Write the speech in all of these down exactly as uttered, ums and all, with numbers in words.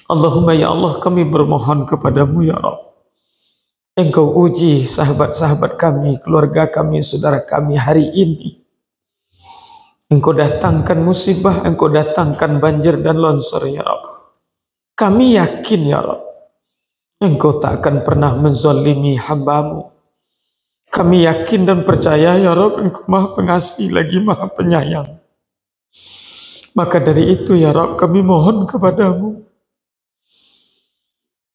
Allahumma ya Allah, kami bermohon kepadamu ya Rabb. Engkau uji sahabat-sahabat kami, keluarga kami, saudara kami hari ini. Engkau datangkan musibah, engkau datangkan banjir dan longsor ya Rabb. Kami yakin ya Rabb, Engkau tak akan pernah menzalimi hamba-Mu. Kami yakin dan percaya ya Rabb, Engkau Maha Pengasih lagi Maha Penyayang. Maka dari itu ya Rabb, kami mohon kepadamu,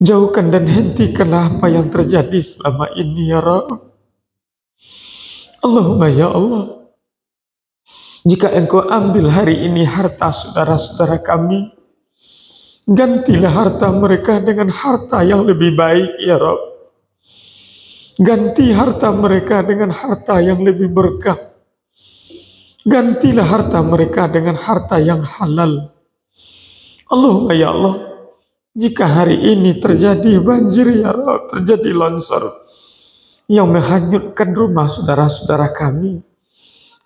jauhkan dan hentikanlah apa yang terjadi selama ini ya Rabb. Allahumma ya Allah, jika Engkau ambil hari ini harta saudara-saudara kami, gantilah harta mereka dengan harta yang lebih baik ya Rabb. Ganti harta mereka dengan harta yang lebih berkah. Gantilah harta mereka dengan harta yang halal. Allahumma ya Allah, jika hari ini terjadi banjir ya Rabb, terjadi longsor yang menghanyutkan rumah saudara-saudara kami,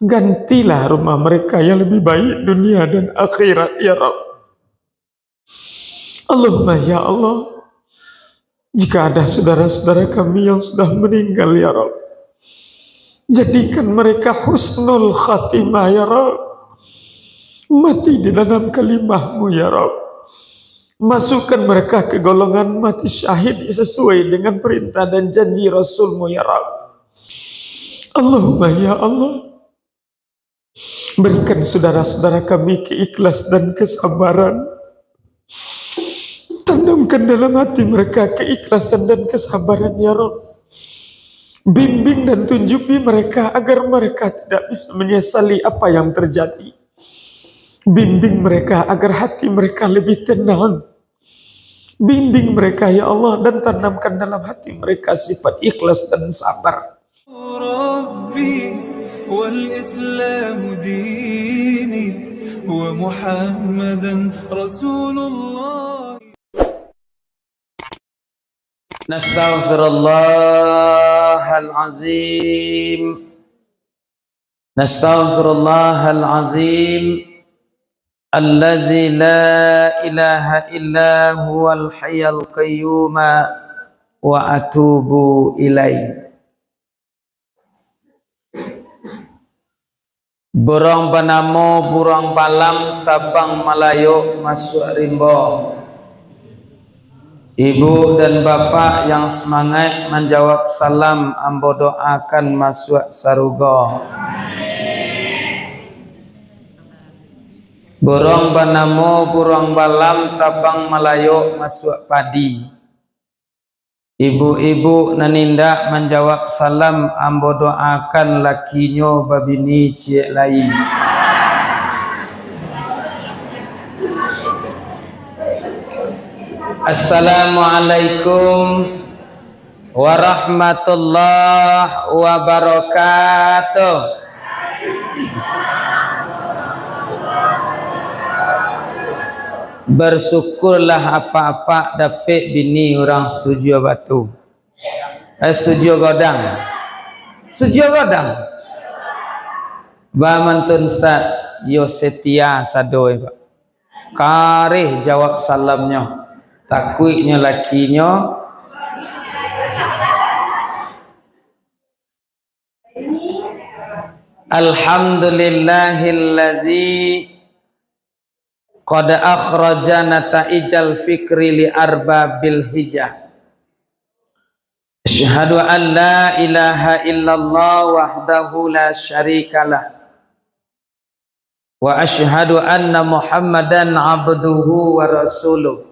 gantilah rumah mereka yang lebih baik dunia dan akhirat ya Rabb. Allahumma ya Allah, jika ada saudara-saudara kami yang sudah meninggal ya Rabb, jadikan mereka husnul khatimah ya Rabb. Mati di dalam kalimah-Mu ya Rabb. Masukkan mereka ke golongan mati syahid sesuai dengan perintah dan janji Rasul-Mu ya Rabb. Allahumma ya Allah, berikan saudara-saudara kami keikhlasan dan kesabaran. Tanamkan dalam hati mereka keikhlasan dan kesabaran ya Rabb. Bimbing dan tunjuki mereka agar mereka tidak bisa menyesali apa yang terjadi. Bimbing mereka agar hati mereka lebih tenang. Bimbing mereka ya Allah, dan tanamkan dalam hati mereka sifat ikhlas dan sabar. ربي والإسلام ديني ومحمدا رسول الله. Nastaghfirullahal azim. Nastaghfirullahal azim. Alladzi la ilaha illa huwal hayyul qayyum wa atubu ilaih. Buruang banamo buruang balam tabang malayok masuak rimbo. Ibu dan bapak yang semangat manjawab salam, ambo doakan masuak sarugo. Buruang banamo buruang balam tabang malayok masuak padi. Ibu-ibu nan indak manjawab salam, ambo doakan lakinyo babini ciek lai. Assalamualaikum warahmatullahi wabarakatuh. Bersyukurlah apak-apak dapek bini urang setuju batu. Eh, setuju godang. Setuju godang. Ba mantun Ustaz, yo setia sado, Pak. Kareh jawab salamnyo. Takuiknyo lakinyo. Alhamdulillahillazi qad akhraja nataijal fikri li arbabil hijah. Asyhadu an la ilaha illallah wahdahu la syarikalah. Wa asyhadu anna Muhammadan abduhu wa rasuluh.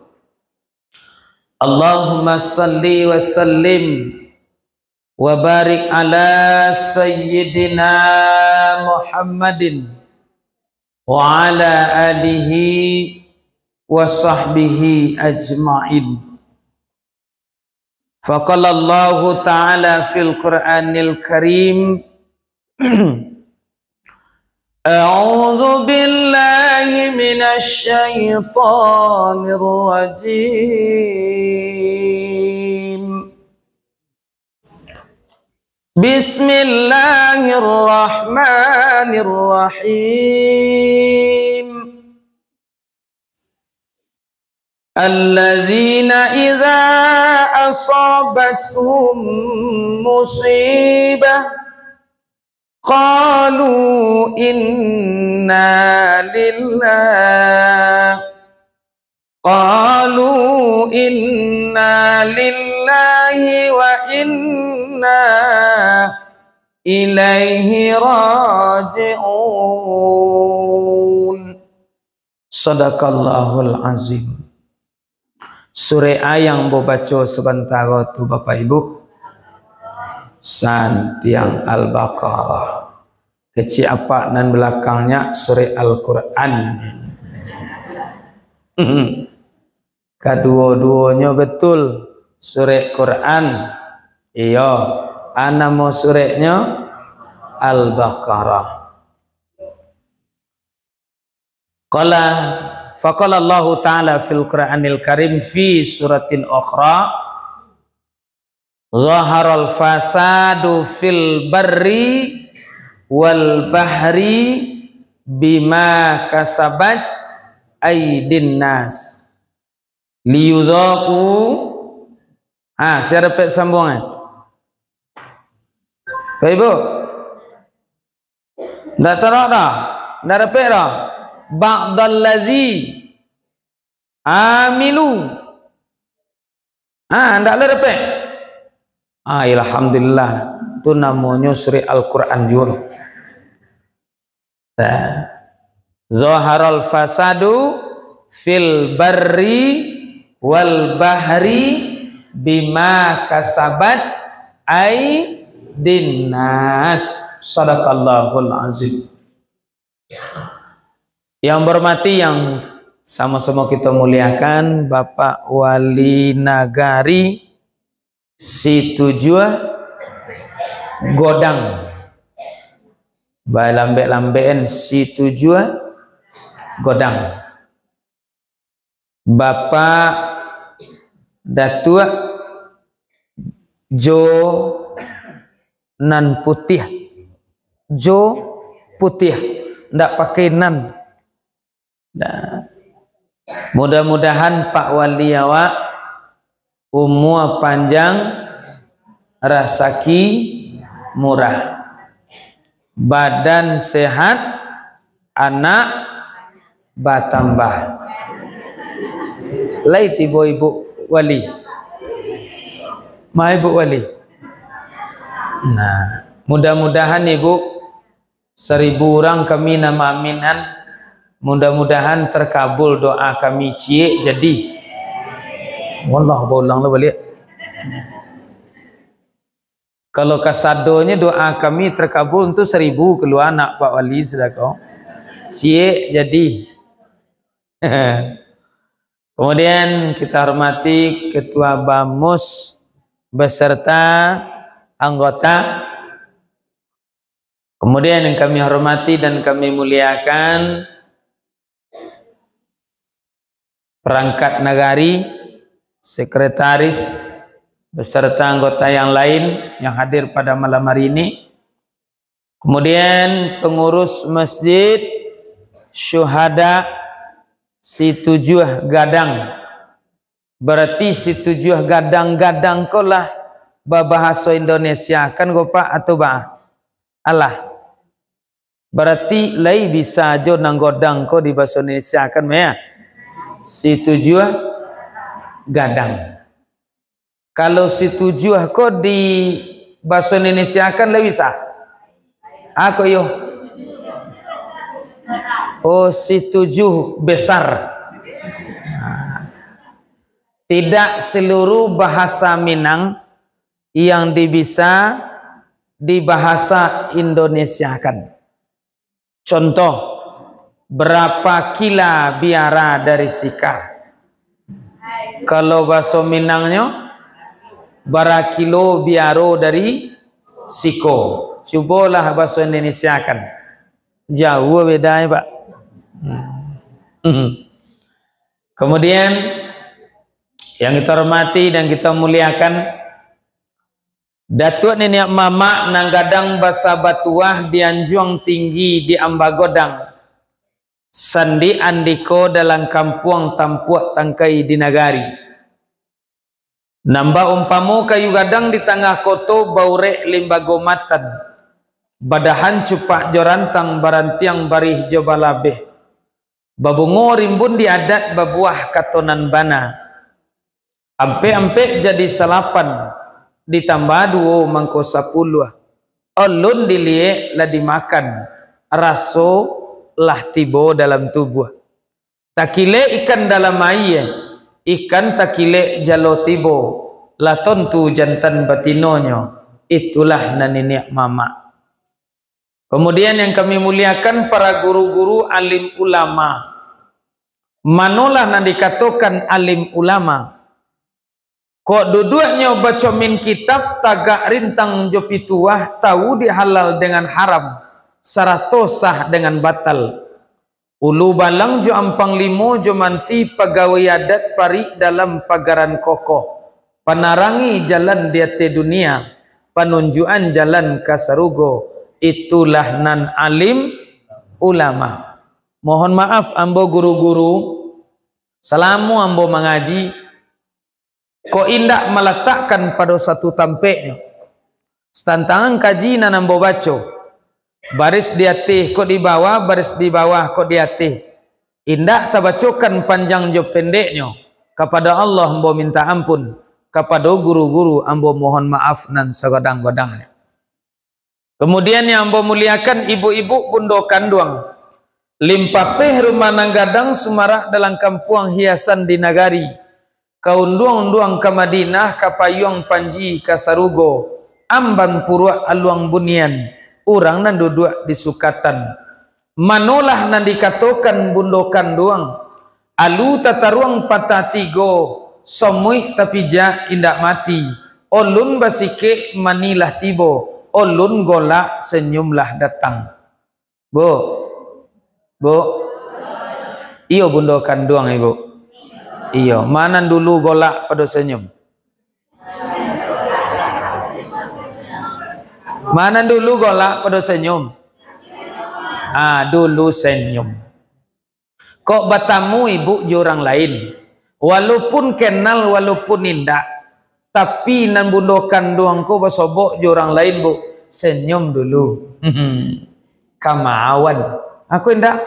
Allahumma salli wa sallim wa barik ala sayyidina Muhammadin wa ala alihi wa sahbihi ajmain. Faqala Allahu ta'ala fil Qur'anil Karim, A'udzu billahi minasy syaithanir rajim. Bismillahirrahmanirrahim. الذين إذا أصابتهم مصيبة قالوا إنا لله، قالوا إنا لله وإنا إليه راجعون. Sadaqallahul Azim. Surek A yang ambo baco sabantaro tu, Bapak Ibu, santiang Al-Baqarah. Kecek apak nan balakangnyo surek Al-Quran. Kaduo-duonyo batul, surek Quran. Iyo, a namo sureknyo Al-Baqarah. Qala, faqala Allahu Ta'ala fil Qur'anil Karim fi suratin ukhra, "Zaharal fasadu fil barri wal bahri bima kasabat aidin nas." Liyudzaqu. Ha, sia dapek sambuang, eh? Bapak Ibu. Ndak tahu dah. Ndak dapek dah. Ba'dallazi amilu. Ha, ndak lah dapek. Ah, alhamdulillah. Tu namonyo surek Al-Quran juo tu. Nah. Zaharal fasadu fil barri wal bahri bima kasabat aidin nas. Sadaqallahul Azim. Yang berhormati, yang sama-sama kita muliakan, Bapak Wali Nagari Situjuah Godang. Balambek-lambekan Situjuah Godang. Bapak Datuak Jo Nan Putiah. Jo Putiah. Ndak pakai nan. Nah, mudah-mudahan Pak Wali awak umua panjang, rasaki murah, badan sehat, anak batambah. Lai tibo Ibu Wali? Ma Ibu Wali? Nah, mudah-mudahan Ibu Saribu urang kami nan maaminan, mudah-mudahan terkabul doa kami. Ciek jadi. Wallah, baulang lah baliak. Kalau kasadonyo doa kami terkabul, tu saribu kalua anak Pak Wali sudah ko. Ciek jadi. Kemudian kita hormati Ketua Bamus beserta anggota. Kemudian yang kami hormati dan kami muliakan perangkat nagari, sekretaris, beserta anggota yang lain yang hadir pada malam hari ini. Kemudian pengurus Masjid Syuhada Situjuah Gadang. Berarti Situjuah Gadang-gadang ko lah babahaso Indonesia kan ko, Pak, atau ba? Alah. Berarti lai bisa jo nan godang ko dibahaso Indonesia kan, ya? Situjuah Gadang. Kalau Situjuah ko dibahaso Indonesia kan lai bisa? Ako yo. Oh, Situjuah Besar. Tidak seluruh bahasa Minang yang dibisa dibahasa Indonesiakan. Contoh, berapa kila biara dari sika? Kalau bahaso Minangnyo, bara kilo biaro dari siko. Cubolah bahaso Indonesiakan. Jauh bedanyo, Pak. Hmm. Kemudian, yang kita hormati dan kita muliakan, Datuak niniak mamak nan gadang basa batuah di Anjuang Tinggi di Ambagodang, Sandiak andiko dalam kampuang, tampuak tangkai di nagari. Nan baumpamo kayu gadang di tangah koto, baurek limbago matan, badahan cupak jo rantang, barantiang barih jo balabeh, babungo rimbun di adat, babuah kato nan bana. Ampek-ampek jadi salapan, ditambah duo mangko sapuluah. Olun diliek lah dimakan, raso lah tibo dalam tubuah. Takilek ikan dalam aia, ikan takilek jalo tibo, lah tontu jantan batinonyo, itulah nan niniak mamak. Kemudian yang kami muliakan para guru-guru alim ulama. Manolah nan dikatokan alim ulama? Kok duduaknyo bacomin kitab, tagak rintang jo pituah, tahu di halal dengan haram, sarato sah dengan batal. Ulu balang jo ampang limo jo manti, pagawai adat parik dalam pagaran kokoh, panarangi jalan di ateh dunia, panunjukan jalan ka sarugo, itulah nan alim ulama. Mohon maaf ambo guru-guru, salamo ambo mangaji, kok indak malatakkan pado satu tampeknyo. Satantangan kaji nan ambo baco, baris di ateh kok di bawah, baris di bawah kok di ateh. Indak tabacokan panjang jo pendeknyo. Kapado Allah ambo minta ampun, kapado guru-guru ambo mohon maaf nan sagadang-gadangnyo. Kemudian yang ambo muliakan ibu-ibu bundo kanduang, limpapeh rumah nan gadang, sumarak dalam kampuang, hiasan di nagari, kaunduang-unduang ka Madinah, kapayuang panji ka sarugo, amban puruak aluang bunian, urang nan duduak di sukatan. Manolah nan dikatokan bundo kanduang, alu tataruang patah tigo, somuik tapijak indak mati, olun basikek manilah tibo, olun golak senyumlah datang. Bu, bu, iyo bundo kanduang ibu. Iyo, ma nan dulu golak pado senyum? Ma nan dulu golak pado senyum? Ah, dulu senyum. Kok batamu ibu jo urang lain, walaupun kenal, walaupun indak, tapi nan bundo kanduang ko basobok jo urang lain, bu, senyum dulu. Kamawan. Aku indak.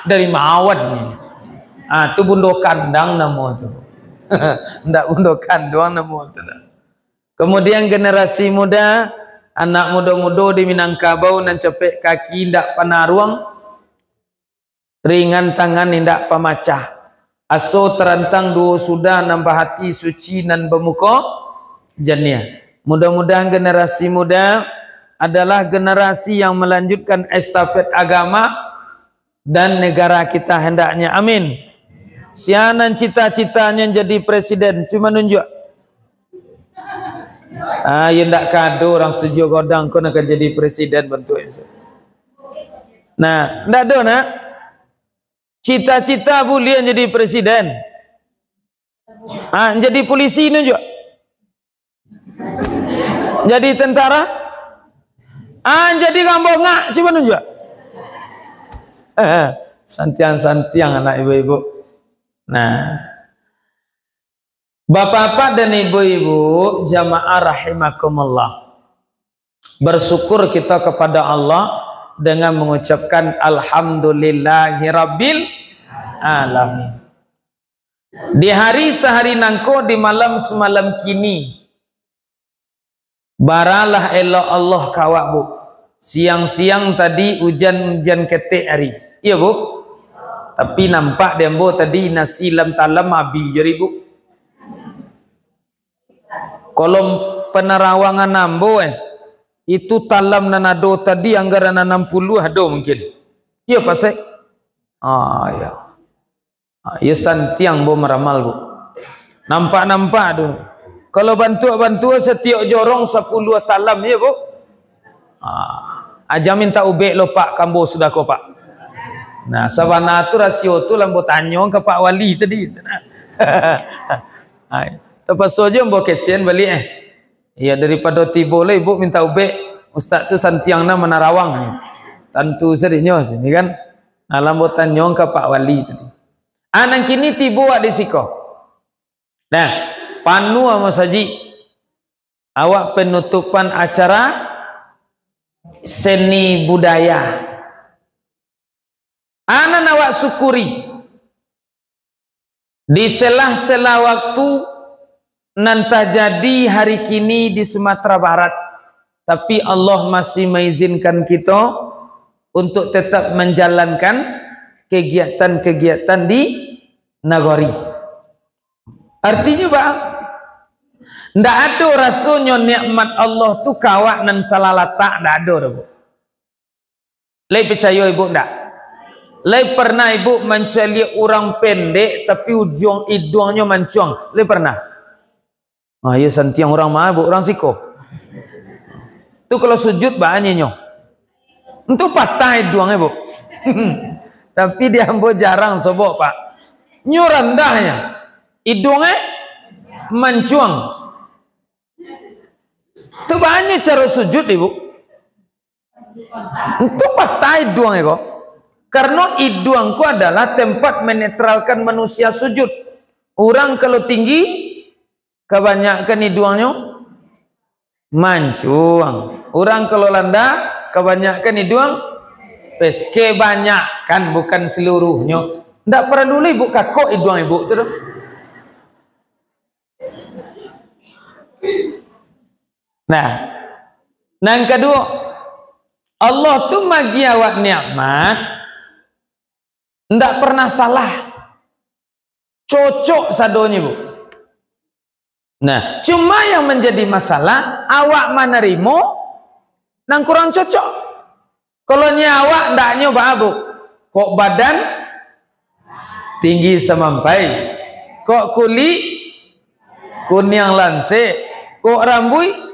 Dari mawan ni. Ah, tu bundo kandang namo tu. Ndak bundo kanduang namo tu dah. Kemudian generasi muda, anak mudo-mudo di Minangkabau nan capek kaki indak panaruang, ringan tangan indak pamacah. Aso tarantang duo sudah, nan bahati suci, nan bamuko janiah. Mudah-mudahan generasi muda adalah generasi yang melanjutkan estafet agama dan negara kita hendaknya. Amin. Sia nan cita-citanya jadi presiden, cuma nunjuk. Ah, ya ndak kado urang setuju godang ko nak jadi presiden bantuak. Nah, ndak ado nak. Cita-cita buliah jadi presiden. Ah, jadi polisi nunjuk. Jadi tentara. Ah, jadi gambongak, cuba nunjuk. Santiang-santiang anak ibu-ibu. Nah. Bapak-bapak dan ibu-ibu, jamaah rahimakumullah. Bersyukur kita kepada Allah dengan mengucapkan alhamdulillahirabbil alamin. Di hari sahari nangko, di malam semalam kini, baralah elok Allah ka awak, bu. Siang-siang tadi ujan-ujan ketek hari. Iyo, bu? Tapi nampak di ambo tadi nasi lam talam abih jo, bu. Kolom penerawangan ambo, eh, itu talam nan ado tadi anggaran anam puluah ado mungkin. Iyo, pasek? Ah, iyo. Ah, iyo santiang bo maramal, bu. Nampak-nampak tu. Kalau bantuak-bantuak satiok jorong sapuluah talam, iyo, bu. Ah, aja minta ubek lo, Pak, kambo sudah ko, Pak. Nah, sabana tu rasio tu lambo tanyo ka Pak Wali tadi. Ai, tapaso jo ambo kecen baliak, eh. Iyo, daripado tibo lah ibu minta ubek, ustaz tu santiang nan manarawang. Tantu sadinyo sini kan. Alam batanyo ka Pak Wali tadi. Ah, nan kini tibo awak di siko. Nah, panuah masajik. Awak penutupan acara seni budaya. Ah, nan awak syukuri, di sela-sela waktu nan tajadi hari kini di Sumatera Barat, tapi Allah masih maizinkan kito untuk tetap manjalankan kegiatan-kegiatan di nagori. Artinyo, bah, ndak ado rasonyo nikmat Allah tu ka awak nan salah latak, ndak ado doh, Bu. Lai picayo ibu ndak? Lai pernah ibu mancaliak urang pendek, tapi ujuang iduangnyo mancuang? Lai pernah? Ah, iyo, santiang urang ma, Bu, urang siko. Tu kalau sujud, ba nyo. Ntu patah iduangnyo, Bu. Tapi di ambo jarang sobok, Pak. Nyo randahnyo. Iduangnyo mancuang. Tu ba nyo caro sujud, Ibu. Ntu patah iduang ko. Karano iduang ko adalah tempat menetralkan manusia sujud. Urang kalau tinggi, kabanyakan iduangnyo mancuang. Urang kalau landak, kabanyakan iduang pes. Kebanyakan, bukan seluruhnyo. Ndak paralu lai ibu kakok iduang ibu tu doh. Nah, nan kaduo, Allah tu magi awak nikmat, ndak pernah salah. Cocok sadonyo, Bu. Nah, cuma yang manjadi masalah, awak manarimo nan kurang cocok. Kalau nyo awak, ndaknyo baa, Bu? Kok badan tinggi samampai, kok kulik kuniang lansek, kok rambuik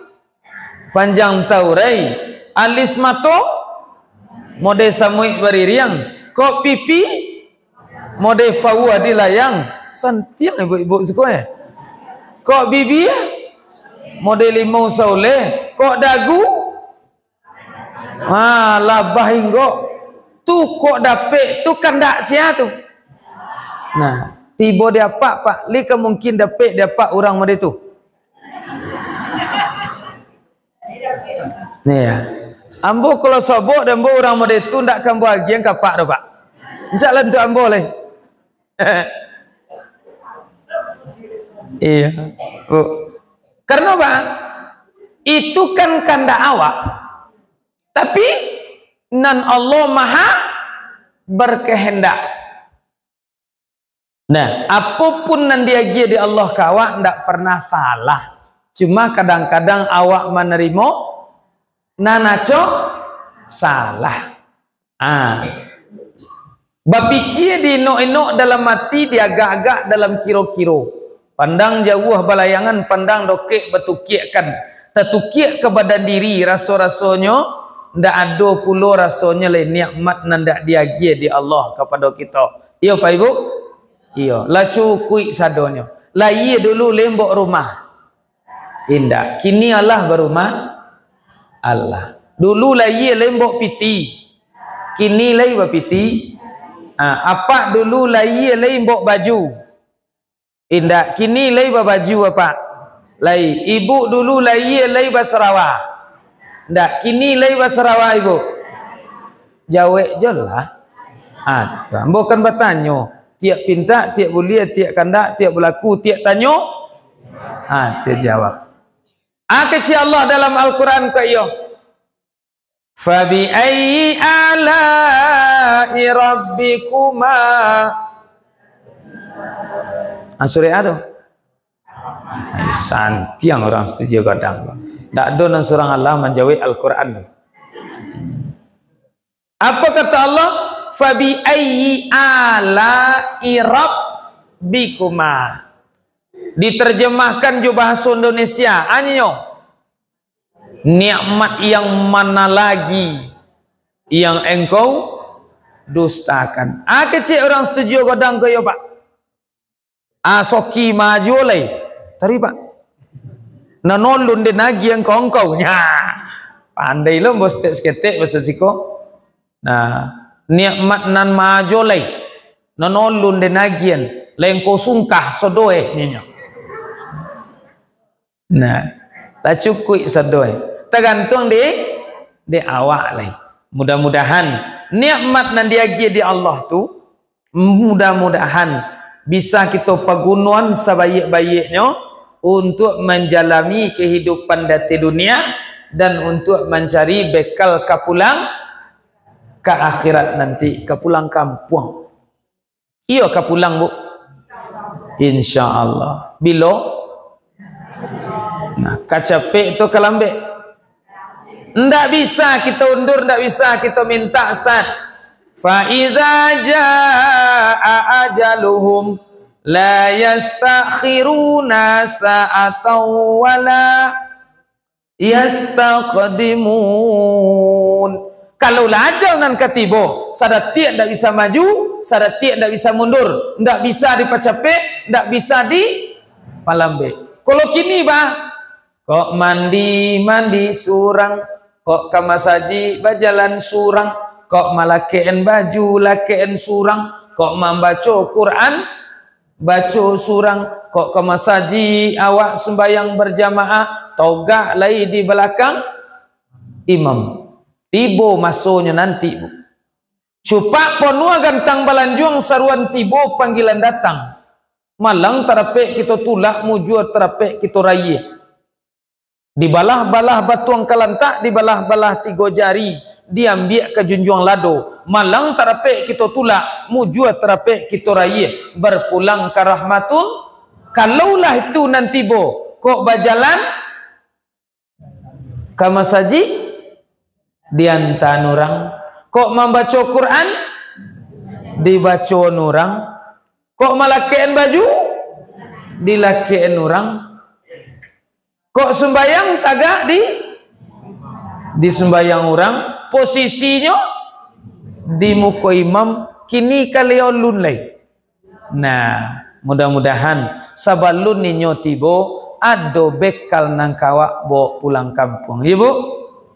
panjang taurai, alis mato model samuik baririang, kok pipi model pauah di layang. Santiang ibu-ibu siko, eh. Kok bibia model limau sauleh, kok dagu, ha, labah inggok. Tu kok dapek tu kandak sia tu. Nah, tibo di apak, Pak. Lai ka mungkin dapek di apak urang model tu. Ni ya. Ambo kalau sobok dan ambo urang model tu, ndak ka ambo agiah ka apak doh, Pak. Encak lah untuk ambo lai. Iya, Bu. Karena apa? Itu kan kandak awak. Tapi nan Allah Maha berkehendak. Nah, apapun nan diagiah di Allah ka awak, ndak pernah salah. Cuma kadang-kadang awak manarimo nan acok salah. Ah. Bapikia diinok-inok dalam ati, diagak-agak dalam kiro-kiro. Pandang jauah balayangan, pandang dokek batukiakkan. Tatukiak ka badan diri, raso-rasonyo ndak ado pulo rasonyo lai nikmat nan ndak diagiah di Allah kapado kito. Iyo, Pak Ibu? Iyo, lah cukuik sadonyo. Lahia dulu lembok rumah. Indak. Kini alah barumah Allah. Dulu lahia lai mbok piti. Kini lai bapiti. Ha, apak dulu lahia lai mbok baju. Indak. Kini lai babaju apak. Lai. Ibu dulu lahia lai basarawa. Indak. Kini lai basarawa ibu. Jawek jo lah. Ha, tu. Ambo kan batanyo. Tiak pintak, tiak buliah, tiak kandak, tiak balaku, tiak tanyo. Ha, tiak jawab. Ah, kecek Allah dalam Al-Quran ko iyo. Fabi ayyi ala'i rabbikuma. Ah, surah A tu. Ai, santiang urang setuju gadang. Ndak ado nan surang Allah manjawek Al-Quran tu. Apa kata Allah? Fabi ayyi ala'i rabbikuma. Diterjemahkan jo bahaso Indonesia, anyo. Nikmat yang mana lagi yang engkau dustakan? Ah, kecek urang setuju gadang ko iyo, Pak. Ah, soki maju lai. Tari, Pak. Nanolon den agi engkau-engkau. Nya. Pandai lo bos tek seketek baso siko. Nah, Nikmat nan maajo lai. Nan ulun den agian, lai engkau sungkah sodoe nyo. Nah, lah cukuik sadoe. Tagantuang di, di awak lai. Mudah-mudahan nikmat nan diagiah di Allah tu, mudah-mudahan bisa kito pagunoan sabaik-baiknyo untuk manjalani kehidupan di ateh dunia dan untuk mancari bekal ka pulang ka akhirat nanti, ka pulang kampuang. Iyo ka pulang, Bu? Insya Allah. Bilo? Nah, ka capek tu ka lambek? Ndak bisa kito undur, ndak bisa kito minta, Ustaz. Fa iza jaa ajaluhum la yastakhiruna sa'atan wa la yastaqdimun. Kalau lah ajal nan ka tibo, sadatiak ndak bisa maju, sadatiak ndak bisa mundur, ndak bisa dipacapek, ndak bisa dipalambek. Kalau kini, bah, kok mandi, mandi surang, kok ka masajik bajalan surang, kok malakek-an baju, lakek-an surang, kok mambaco Quran, baco surang, kok ka masajik awak sumbayang barjamaah, togak lai di balakang imam. Tibo masonyo nanti, Bu. Cupak ponuah gantang balanjuang, saruan tibo panggilan datang. Malang tarapek kito tulak, mujua tarapek kito rayie. Dibalah-balah batuang kalantak, dibalah-balah tigo jari, diambiak ka junjuang lado. Malang tarapek kito tulak, mujua tarapek kito rayie, barpulang ka rahmatul. Kalaulah itu nan tibo, kok bajalan ka masajik, diantaan urang. Kok mambaco Quran, dibacoan urang. Kok malakek-an baju, dilakek-an urang. Kok sumbayang tagak di, disumbayang urang, posisinyo di muko imam, kini ka lewat lun lai. Nah, mudah-mudahan sabalun inyo tibo, ado bekal nan ka awak bawa pulang kampuang. Iyo, Bu?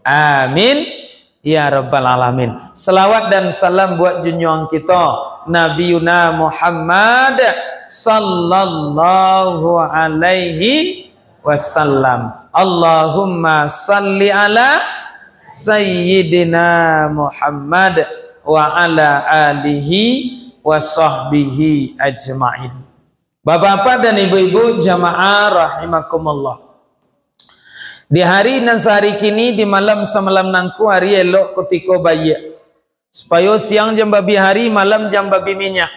Amin. Ya Rabbal Alamin. Salawat dan salam buat junjuang kito, Nabiyuna Muhammad sallallahu alaihi wasallam. Allahumma salli ala Sayyidina Muhammad wa ala alihi wa sahbihi ajma'in. Bapak-bapak dan ibu-ibu jamaah rahimakumullah. Di hari nan sahari kini, di malam samalam nangko, hari elok kutiko baiak. Supayo siang jan babi hari, malam jan babi minyak.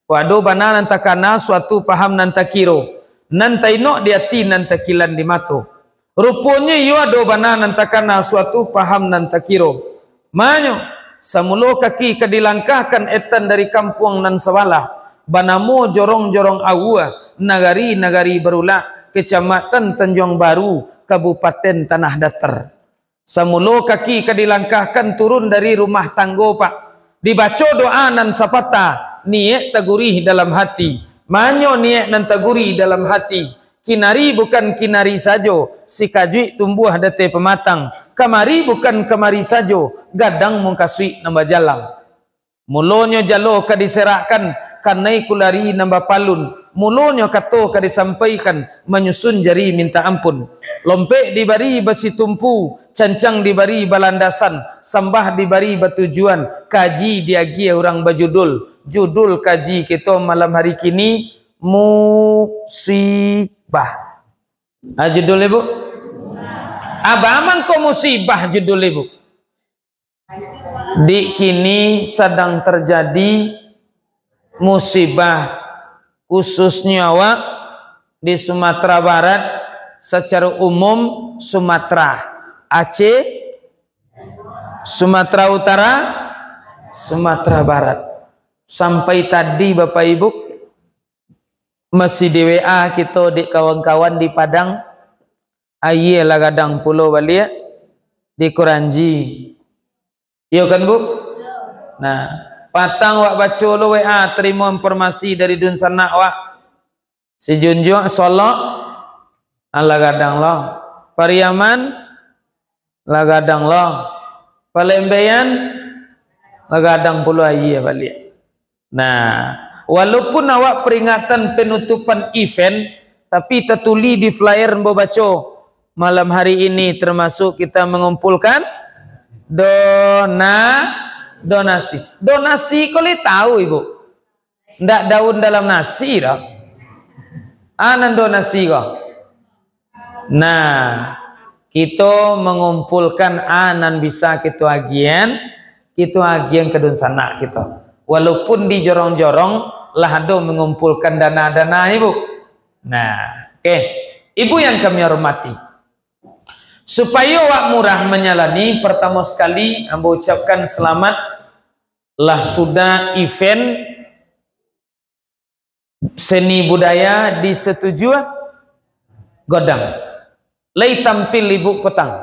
Kok ado bana nan takana suatu paham nan takiro, nan tainok di ati, nan takilan di mato. Ruponyo iyo ado bana nan takana suatu paham nan takiro. Manyo, samulo kaki ka dilangkahkan etan dari kampuang nan sabalah, banamo Jorong-Jorong Aua, Nagari-Nagari Barulak, Kecamatan Tanjuang Baru, Kabupaten Tanah Datar. Samulo kaki ka dilangkahkan turun dari rumah tanggo, Pak. Dibaco doa nan sapatah, niek tagurih dalam hati. Manyo niek nan tagurih dalam hati, kinari bukan kinari sajo, sikajuik tumbuah di ateh pamatang. Kamari bukan kamari sajo, gadang mukasuik nan bajalang. Mulonyo jalo ka diserakkan, kanai kulari nan bapalun. Mulonyo kato ka disampaikan, manyusun jari minta ampun. Lompek dibari basitumpu, cancang dibari balandasan, sambah dibari batujuan, kaji diagiah urang bajudul. Judul kaji kito malam hari kini, Musibah. Ah, judul ibu? Abah mangko musibah judul ibu. Di kini sadang terjadi musibah, khususnyo awak di Sumatera Barat, secara umum Sumatera, Aceh, Sumatera Utara, Sumatera Barat. Sampai tadi, Bapak Ibu, masih di W A kito dek kawan-kawan di Padang, aia lah gadang pulo baliak di Kuranji. Iyo kan, Bu? Nah, patang wak baco lo W A, tarimo informasi dari dunsanak wak. Sijunjuak Solok, alah gadang lo. Pariaman, lah gadang lo. Palembaian, Bagadang pulo aia baliak. Nah, walaupun awak peringatan penutupan event, tapi tatulih di flyer ambo baco, malam hari ini termasuk kita mengumpulkan dona-, donasi. Donasi ko lai tahu, Ibu? Ndak daun dalam nasi doh. A nan donasi ko. Nah, kito mangumpulkan a nan bisa kito agian, kito agian ka dunsanak kito. Walaupun di jorong-jorong lah ado mangumpulkan dana-dana, Ibu. Nah, oke. Ibu yang kami hormati, supayo awak murah manyalani, partamo sakali ambo ucapkan salamat lah sudah event seni budaya di Setuju Godang. Lai tampil Ibu patang.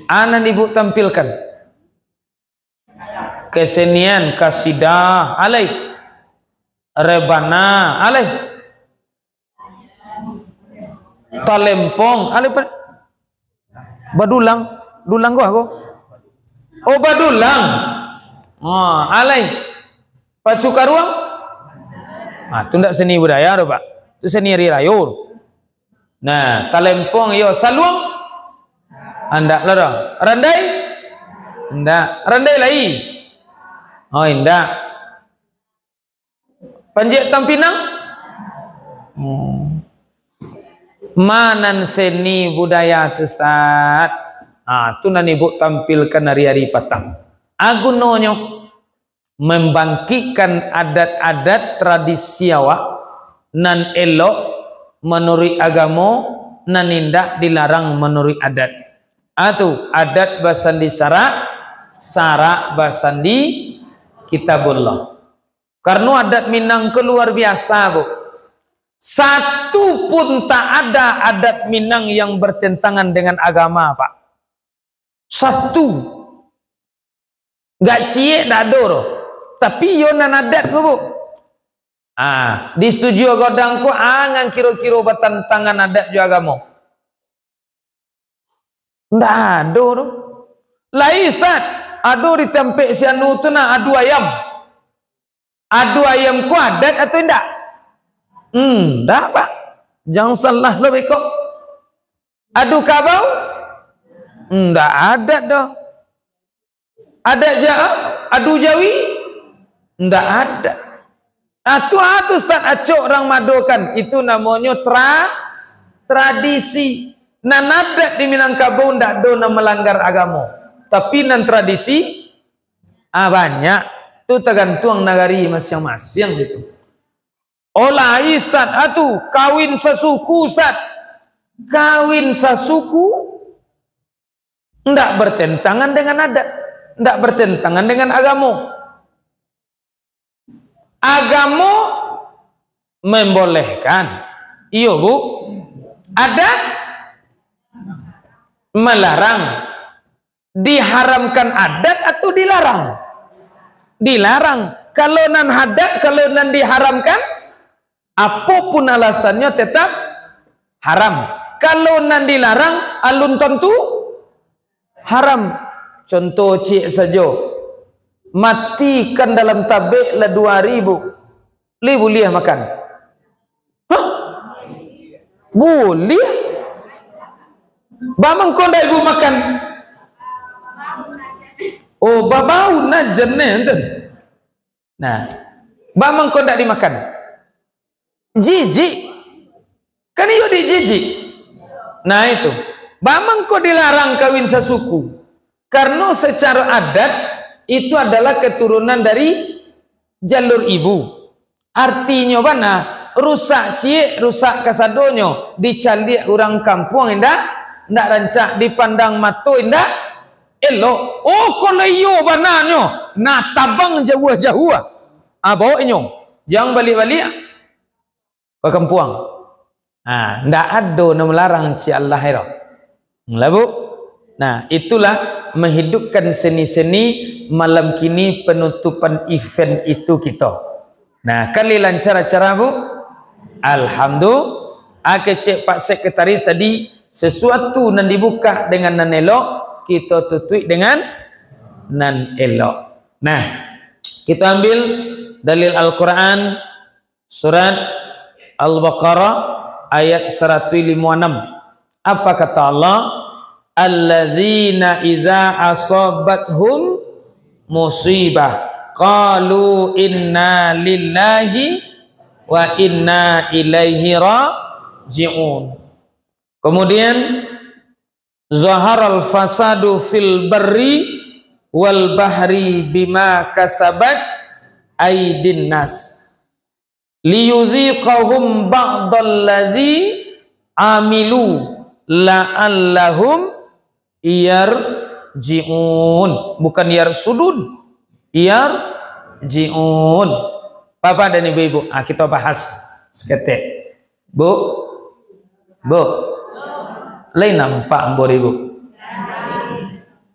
A nan Ibu tampilkan? Kesenian kasidah, alai. Rebana, alai. Talempong, alai pa-, badulang, dulang ko, ko. Oh, badulang. Ah, alai. Pacu karuang? Ah, tu ndak seni budaya tu, Pak. Tu seni hari rayo. Nah, talempong iyo, saluang? Andak lah doh. Randai? Andak. Randai lai? Oh, indak. Panjek tampinang? Hmm. Ma nan seni budaya tu, Ustaz? Ah, tu nan Ibu tampilkan hari-hari patang. A gunonyo, membangkitkan adat-adat tradisi awak, nan elok manuruik agamo, nan indak dilarang manuruik adat. A tu, adat basandi sarak, sarak basandi Kitabullah. Karano adat Minang ko luar biasa, Bu. Satu pun tak ada adat Minang yang bertentangan dengan agama, Pak. Satu. Gak ciek dak ado doh. Tapi iyo nan adat ko, Bu. Ah, di Setuju Godang ko, a nan kiro-kiro batantangan adat jo agamo? Ndak ado doh. Lai, Ustaz, ado di tampek si anu tu nah, adu ayam. Adu ayam ko adat atau indak? Hmm, ndak, Pak. Jan salah lo beko. Adu kabau? Ndak adat doh. Adat ja-, adu jawi? Ndak adat. Ah, tu, ah, tu, Ustaz, acok urang madokan. Itu namonyo tra-, tradisi. Nan adat di Minangkabau ndak ado nan malanggar agamo. Tapi nan tradisi, ah, banyak. Tu tagantuang nagari masiang-masiang gitu. Oh, lai, Ustaz, ah, tu, kawin sasuku, Ustaz. Kawin sasuku ndak bertentangan dengan adat, ndak bertentangan dengan agamo. Agamo membolehkan. Iyo, Bu. Adat melarang. Diharamkan adat atau dilarang? Dilarang. Kalau nan hadat, kalau nan diharamkan, apopun alasannyo tetap haram. Kalau nan dilarang, alun tantu haram. Contoh ciek sajo. Mati kan dalam tabek lah duo ari, Bu. Lai buliah makan? Hah? Buliah? Baa mangko ndak Ibu makan? Oh, babau najan neh, enten. Nah, baa mangko ndak dimakan? Jijik. Kan iyo dijijik. Nah, itu. Baa mangko dilarang kawin sasuku? Karno secara adat, itu adalah keturunan dari jalur ibu. Artinyo bana, rusak ciek, rusak kasadonyo, dicaliak urang kampuang indak, indak rancak, dipandang mato indak elok. Oh, kalau iyo bananyo, nah, tabang jauah-jauah. Ah, bawa inyo, jan baliak-baliak ka kampuang. Ha, ndak ado nan malarang, ciek Allah ero. Lah, Bu. Nah, itulah menghidupkan seni-seni malam kini, penutupan event itu kito. Nah, kan lai lancar acara, Bu? Alhamdulillah. Ah, kecek Pak Sekretaris tadi, sesuatu nan dibuka dengan nan elok, kito tutuik dengan nan elok. Nah, kita ambil dalil Al-Quran, surat Al-Baqarah ayat saratuih limo anam. Apa kata Allah? "Alladzina idza asabathum musibah, qalu inna lillahi wa inna ilaihi raji'un." Kemudian, "Zaharal fasadu fil barri wal bahri bima kasabat aidin nas, liyuziqahum ba'dallazi amilu la'allahum yarji'un." Bukan yarsudun, yarji'un. Bapak dan ibu-ibu, ah, kita bahas saketek. Bu, bu, lai nampak ambo dek ibu?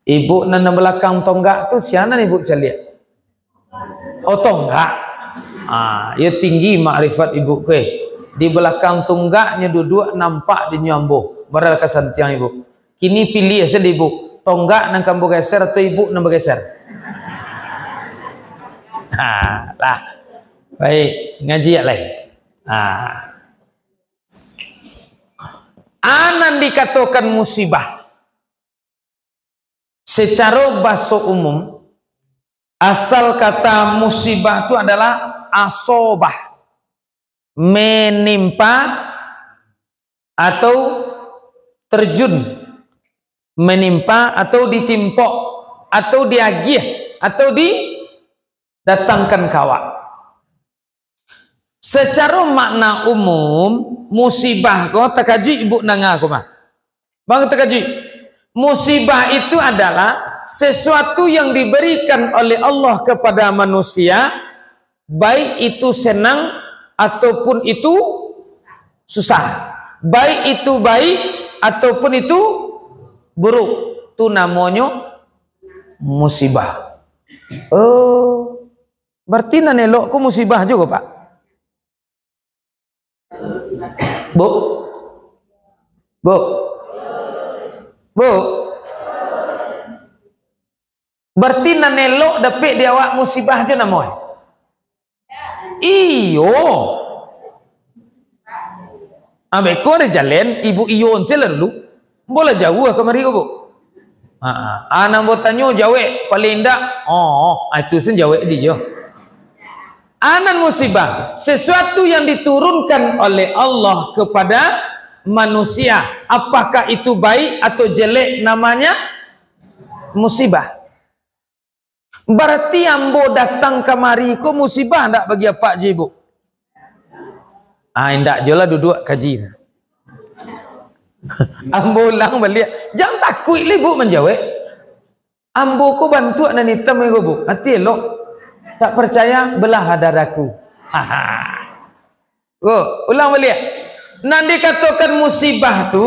Ibu nan, nan balakang tonggak tu, sia nan ibu caliak? Oh, tonggak. Ah, yo tinggi makrifat ibu ko, eh. Di balakang tonggaknyo duduak, nampak dinyo ambo. Bara ka santiang ibu. Kini piliah sajo ibu, tonggak nan ka ambo geser atau ibu nan bageser? Ha, lah. Baik, ngaji yak lai. Ha. A nan dikatokan musibah. Secaro baso umum, asal kata musibah tu adalah asobah, menimpa atau terjun, menimpa atau ditimpok, atau diagiah, atau didatangkan ka awak. Secaro makna umum, musibah ko, takajuik ibu nanga ko mah. Bang takajuik. Musibah itu adalah sesuatu yang diberikan oleh Allah kepada manusia, baik itu senang ataupun itu susah, baik itu baik ataupun itu buruk. Tu namonyo musibah. Oh, Berarti nan elok ko musibah juo, Pak? Bu? Bu? Bu? Berarti nan elok dapek di awak musibah juo namo e? Iyo. Ambek ko ado jalan, ibu iyo se lah dulu. Bolah jauah kamari ko, Bu. Ha, ha. A nan ambo tanyo jawek, paling indak, oh, ah, itu sen jawek di jo. A nan musibah, sesuatu yang diturunkan oleh Allah kepada manusia. Apakah itu baik atau jelek namanya? Musibah. Bararti ambo datang kamari ko musibah ndak bagi apak jo ibu? Ah, indak jo lah duduak kaji. Ambo ulang baliak. Jan takuik lah ibu manjawek. Ambo ko bantuak nan itam ko, Bu. Ati elok. Tak percaya, belahlah dadaku. Haha. Oh, ulang baliak. Nan dikatokan musibah tu,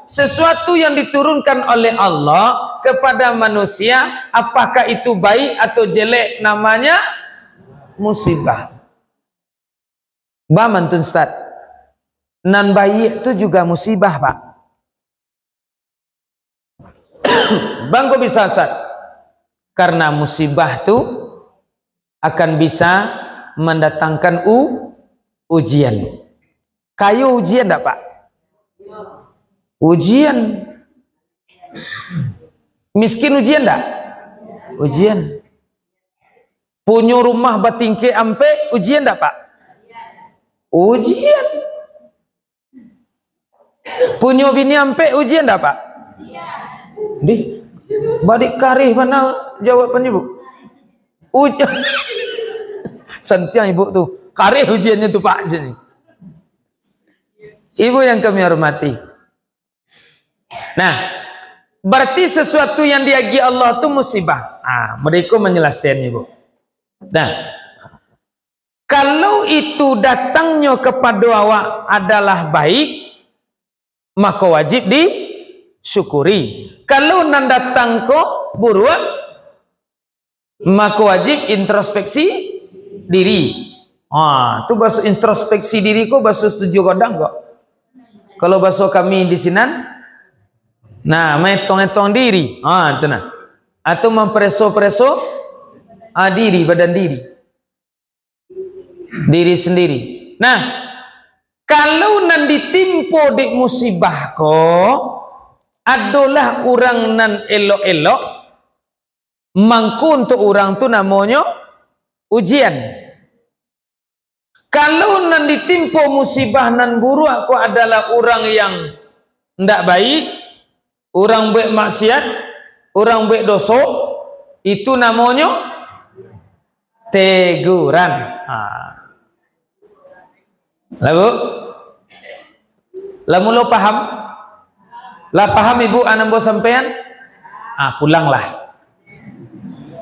sesuatu yang diturunkan oleh Allah kepada manusia, apakah itu baik atau jelek, namanya musibah. Ba mantun, Ustaz. Nan baiak tu juga musibah, Pak. Bangko bisa, Ustaz? Karena musibah tu akan bisa mandatangkan u-, ujian. Kayo ujian ndak, Pak? Ujian. Miskin ujian ndak? Ujian. Punyo rumah batingkek ampek, ujian ndak, Pak? Ujian. Punyo bini ampek, ujian ndak, Pak? Dih, badik kareh bana jawabannyo, Bu. Uj-, santiang ibu tu. Kareh ujiannyo tu, Pak, sini. Ibu yang kami hormati. Nah, berarti sesuatu yang diagiah Allah tu musibah. Ah, mereka menjelaskan, Ibu. Nah, kalau itu datangnyo kapado awak adalah baik, mako wajib disyukuri. Kalau nan datang ko buruak, mako wajib introspeksi diri. Ha, tu baso introspeksi diri ko baso setuju godang ko. Kalau baso kami di sinan, nah, maetong-etong diri. Ha, tu nah. Atau mampereso-pereso Ah, diri, badan diri. Diri sendiri. Nah, kalau nan ditimpo dek musibah ko adolah urang nan elok-elok, mangko untuak urang tu namonyo ujian. Kalau nan ditimpo musibah nan buruak ko adalah urang yang ndak baik, urang buek maksiat, urang buek doso, itu namonyo teguran. Ha. Lah, Bu? Lah mulo paham? Lah paham Ibu a nan ambo sampaian? Ah, pulanglah.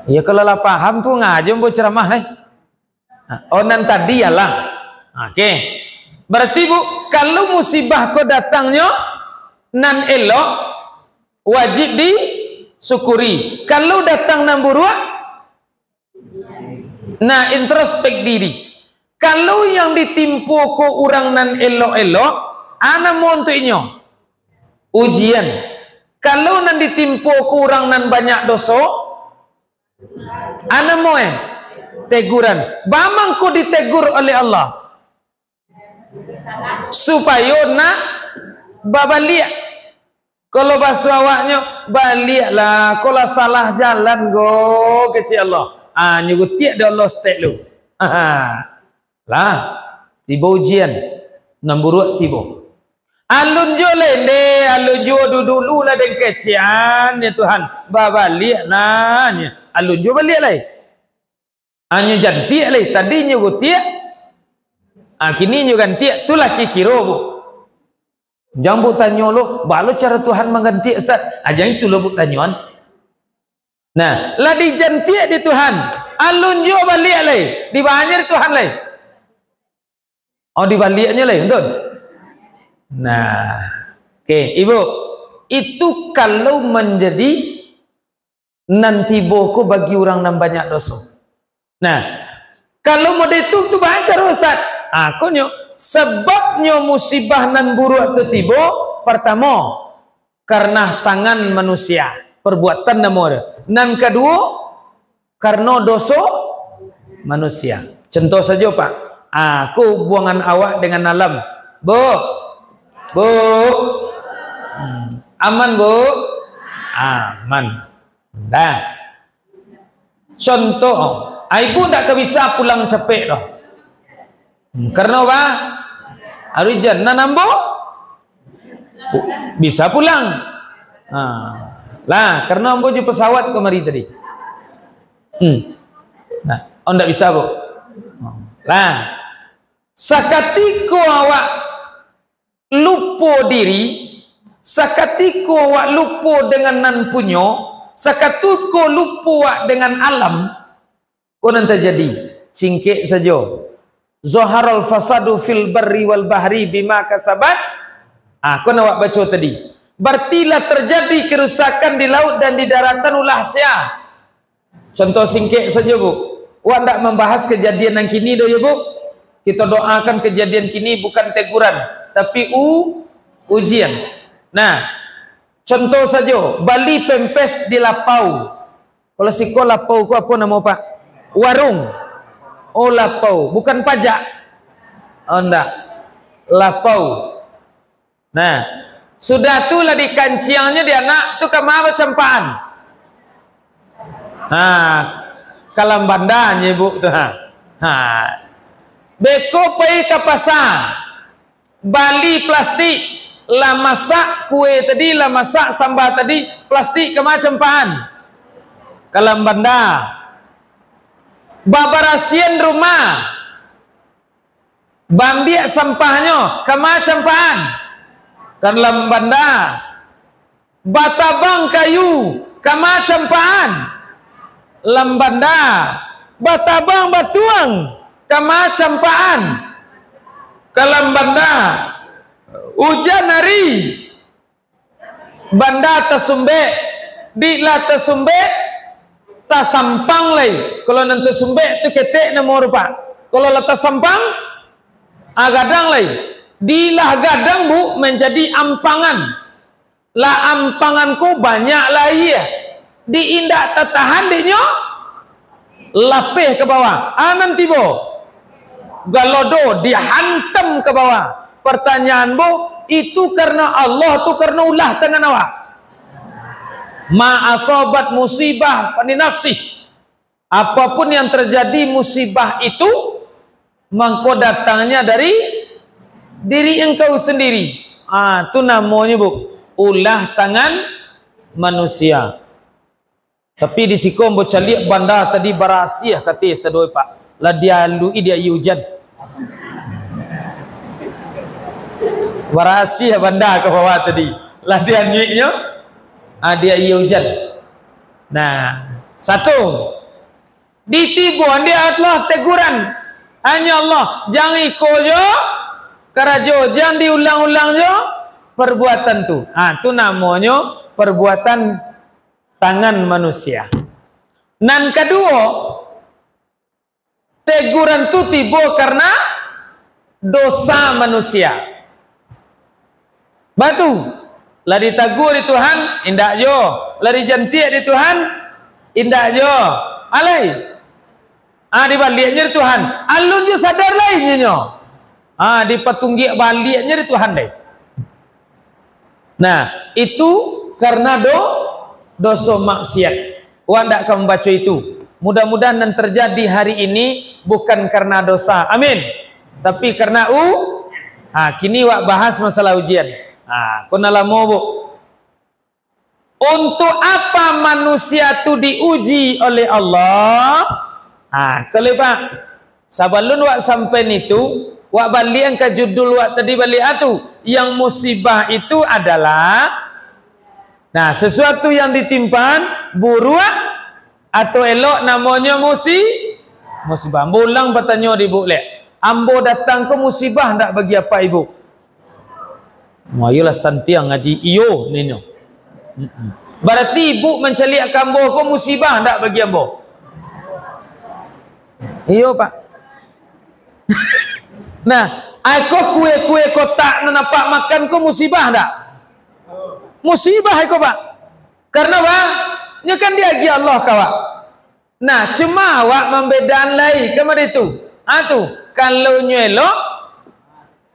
Ya, kalau lah paham tu ngaji ambo ceramah, neh. Nah, oh, nan tadi yalah. Oke. Berarti, Bu, kalau musibah ko datangnyo nan elok, wajib disyukuri. Kalau datang nan buruak, nah, introspek diri. Kalau yang ditimpo ko urang nan elok-elok, a namo untuak inyo? Ujian. Kalau nan ditimpo ko urang nan banyak doso, a namo e? Teguran. Baa mangko ditegur oleh Allah? Supayo nak babaliak. Kalau baso awaknyo, "Baliaklah, ko lah salah jalan ko," kecek Allah. Ah, nyo gutiak dek Allah stek lu. Lah, tibo ujian, nan buruak tibo. "Alun juo lai, ndeh, alun juo dulu lah den kecekan, ya Tuhan. Babaliaklah," nyo. Alun juo baliak lai. Ah, nyo jantiak lai, tadi nyo gutiak. Ah, kini nyo gantiak, tu lah kiro, Bu. Jan Bu tanyo lo, "Baa lo caro Tuhan manggantiak, Ustaz?" Ah, jan itu lo Bu tanyoan. Nah, lah dijantiak di Tuhan. Alun juo baliak lai, dibanyak di Tuhan lai. Oh, dibaliaknyo lai, betul? Nah, oke, Ibu. Itu kalau manjadi nan tibo ko bagi urang nan banyak doso. Nah, kalau model tu, tu baa caro, Ustaz? Ah, konyo, sebabnyo musibah nan buruak tu tibo, partamo, karena tangan manusia, perbuatan namo dia. Nan kaduo, karena doso manusia. Contoh sajo, Pak. Ah, ko buangan awak dengan alam. Bu. Bu. Hmm. Aman, Bu? Aman. Dah. Contoh, ah, ibu ndak ka bisa pulang capek doh. Hmm, karena apa? Ari jan, nan ambo pu-, bisa pulang. Ha. Lah, karena ambo jo pesawat kamari tadi. Hmm. Nah, oh, ndak bisa, Bu. Lah, sakatiko awak lupo diri, sakatiko awak lupo dengan nan punyo, sakatiko lupo awak dengan alam, ko nan tajadi, singkek sajo. Zaharal fasadu fil barri wal bahri bima kasabat. Ah, ko nan awak baco tadi. Berarti lah terjadi kerusakan di laut dan di daratan ulah sia. Contoh singkek sajo, Bu. Wak ndak mambahas kejadian nan kini doh, ya, Bu. Kito doakan kejadian kini bukan teguran, tapi u-, ujian. Nah, contoh sajo, bali pempes di lapau. Kalau siko lapau ko apo namo, Pak? Warung. Oh, lapau, bukan pajak. Oh, ndak. Lapau. Nah, sudah tu lah dikanciangnyo di anak tu kama bacampaan. Nah, kalam bandar nyo ibu tu, ha. Ha. Beko pai ka pasa, bali plastik, lah masak kue tadi, lah masak samba tadi, plastik kama campaan. Kalam bandar. Babarasian rumah. Baambiak sampahnyo, kama campaan. Kalam bandar. Batabang kayu, kama campaan. Lam bandar. Batabang batuang, kama campaan. Kalam bandar. Ujan ari. Banda tasumbek, di lah tasumbek, tasampang lai. Kalau nan tasumbek tu ketek namo rupa. Kalau lah tasampang, ah, gadang lai. Di lah gadang, Bu, manjadi ampangan. Lah ampangan ko banyak lai, di indak tatahan dinyo. Lapeh ka bawah. Ah, nan tibo. Galodo dihantam ka bawah. Pertanyaan bo, itu karena Allah tu karena ulah tangan awak? Ma asobat musibah fani nafsih. Apapun yang terjadi musibah itu, mangko datangnya dari diri engkau sendiri. Ah, tu namonyo, Bu, ulah tangan manusia. Tapi di siko ambo caliak banda tadi barasiah kateh sadoi, Pak. Lah dialui di aia ujan. Barasiah banda ka bawah tadi. Lah dianyuiknyo, ah, di aia ujan. Nah, satu. Ditiboan di Allah teguran. Hanya Allah, jan iko jo, karajo, jan diulang-ulang jo perbuatan tu. Ha, tu namonyo perbuatan tangan manusia. Nan kaduo, teguran tu tibo karena dosa manusia. Batu, lah ditagur di Tuhan, indak jo. Lah dijantiak di Tuhan, indak jo. Alai. Ah, dibaliaknyo di Tuhan. Alun jo sadar lai inyo. Ah, dipatunggiak baliaknyo di Tuhan deh. Nah, itu karena do-, doso maksiat. Wak ndak ka mambaco itu. Mudah-mudahan nan terjadi hari ini bukan karena dosa. Amin. Tapi karena u-, ha, kini wak bahas masalah ujian. Ha, ko nan lamo, Bu. Untuk apa manusia tu diuji oleh Allah? Ha, ko lai, Pak. Sabalun wak sampai nitu, wak baliak ka judul wak tadi baliak tu. Yang musibah itu adalah, nah, sesuatu yang ditimpa, buruak atau elok, namonyo musi-, musibah. Ambo ulang patanyo di Ibu lek. Ambo datang ko musibah ndak bagi Apak Ibu? Wah, iyolah santiang ngaji. Iyo, ninyo. Mm-mm. Bararti Ibu mancaliak ka ambo ko musibah ndak bagi ambo? Iyo, Pak. Nah, ai ko kue-kue kotak nan Apak makan ko musibah ndak? Musibah ai ko, Pak. Karena, Pak, nyo kan diagiah Allah ka awak. Nah, cuma awak mambedaan lai, ka mode tu. Ah, tu, kalau nyo elok,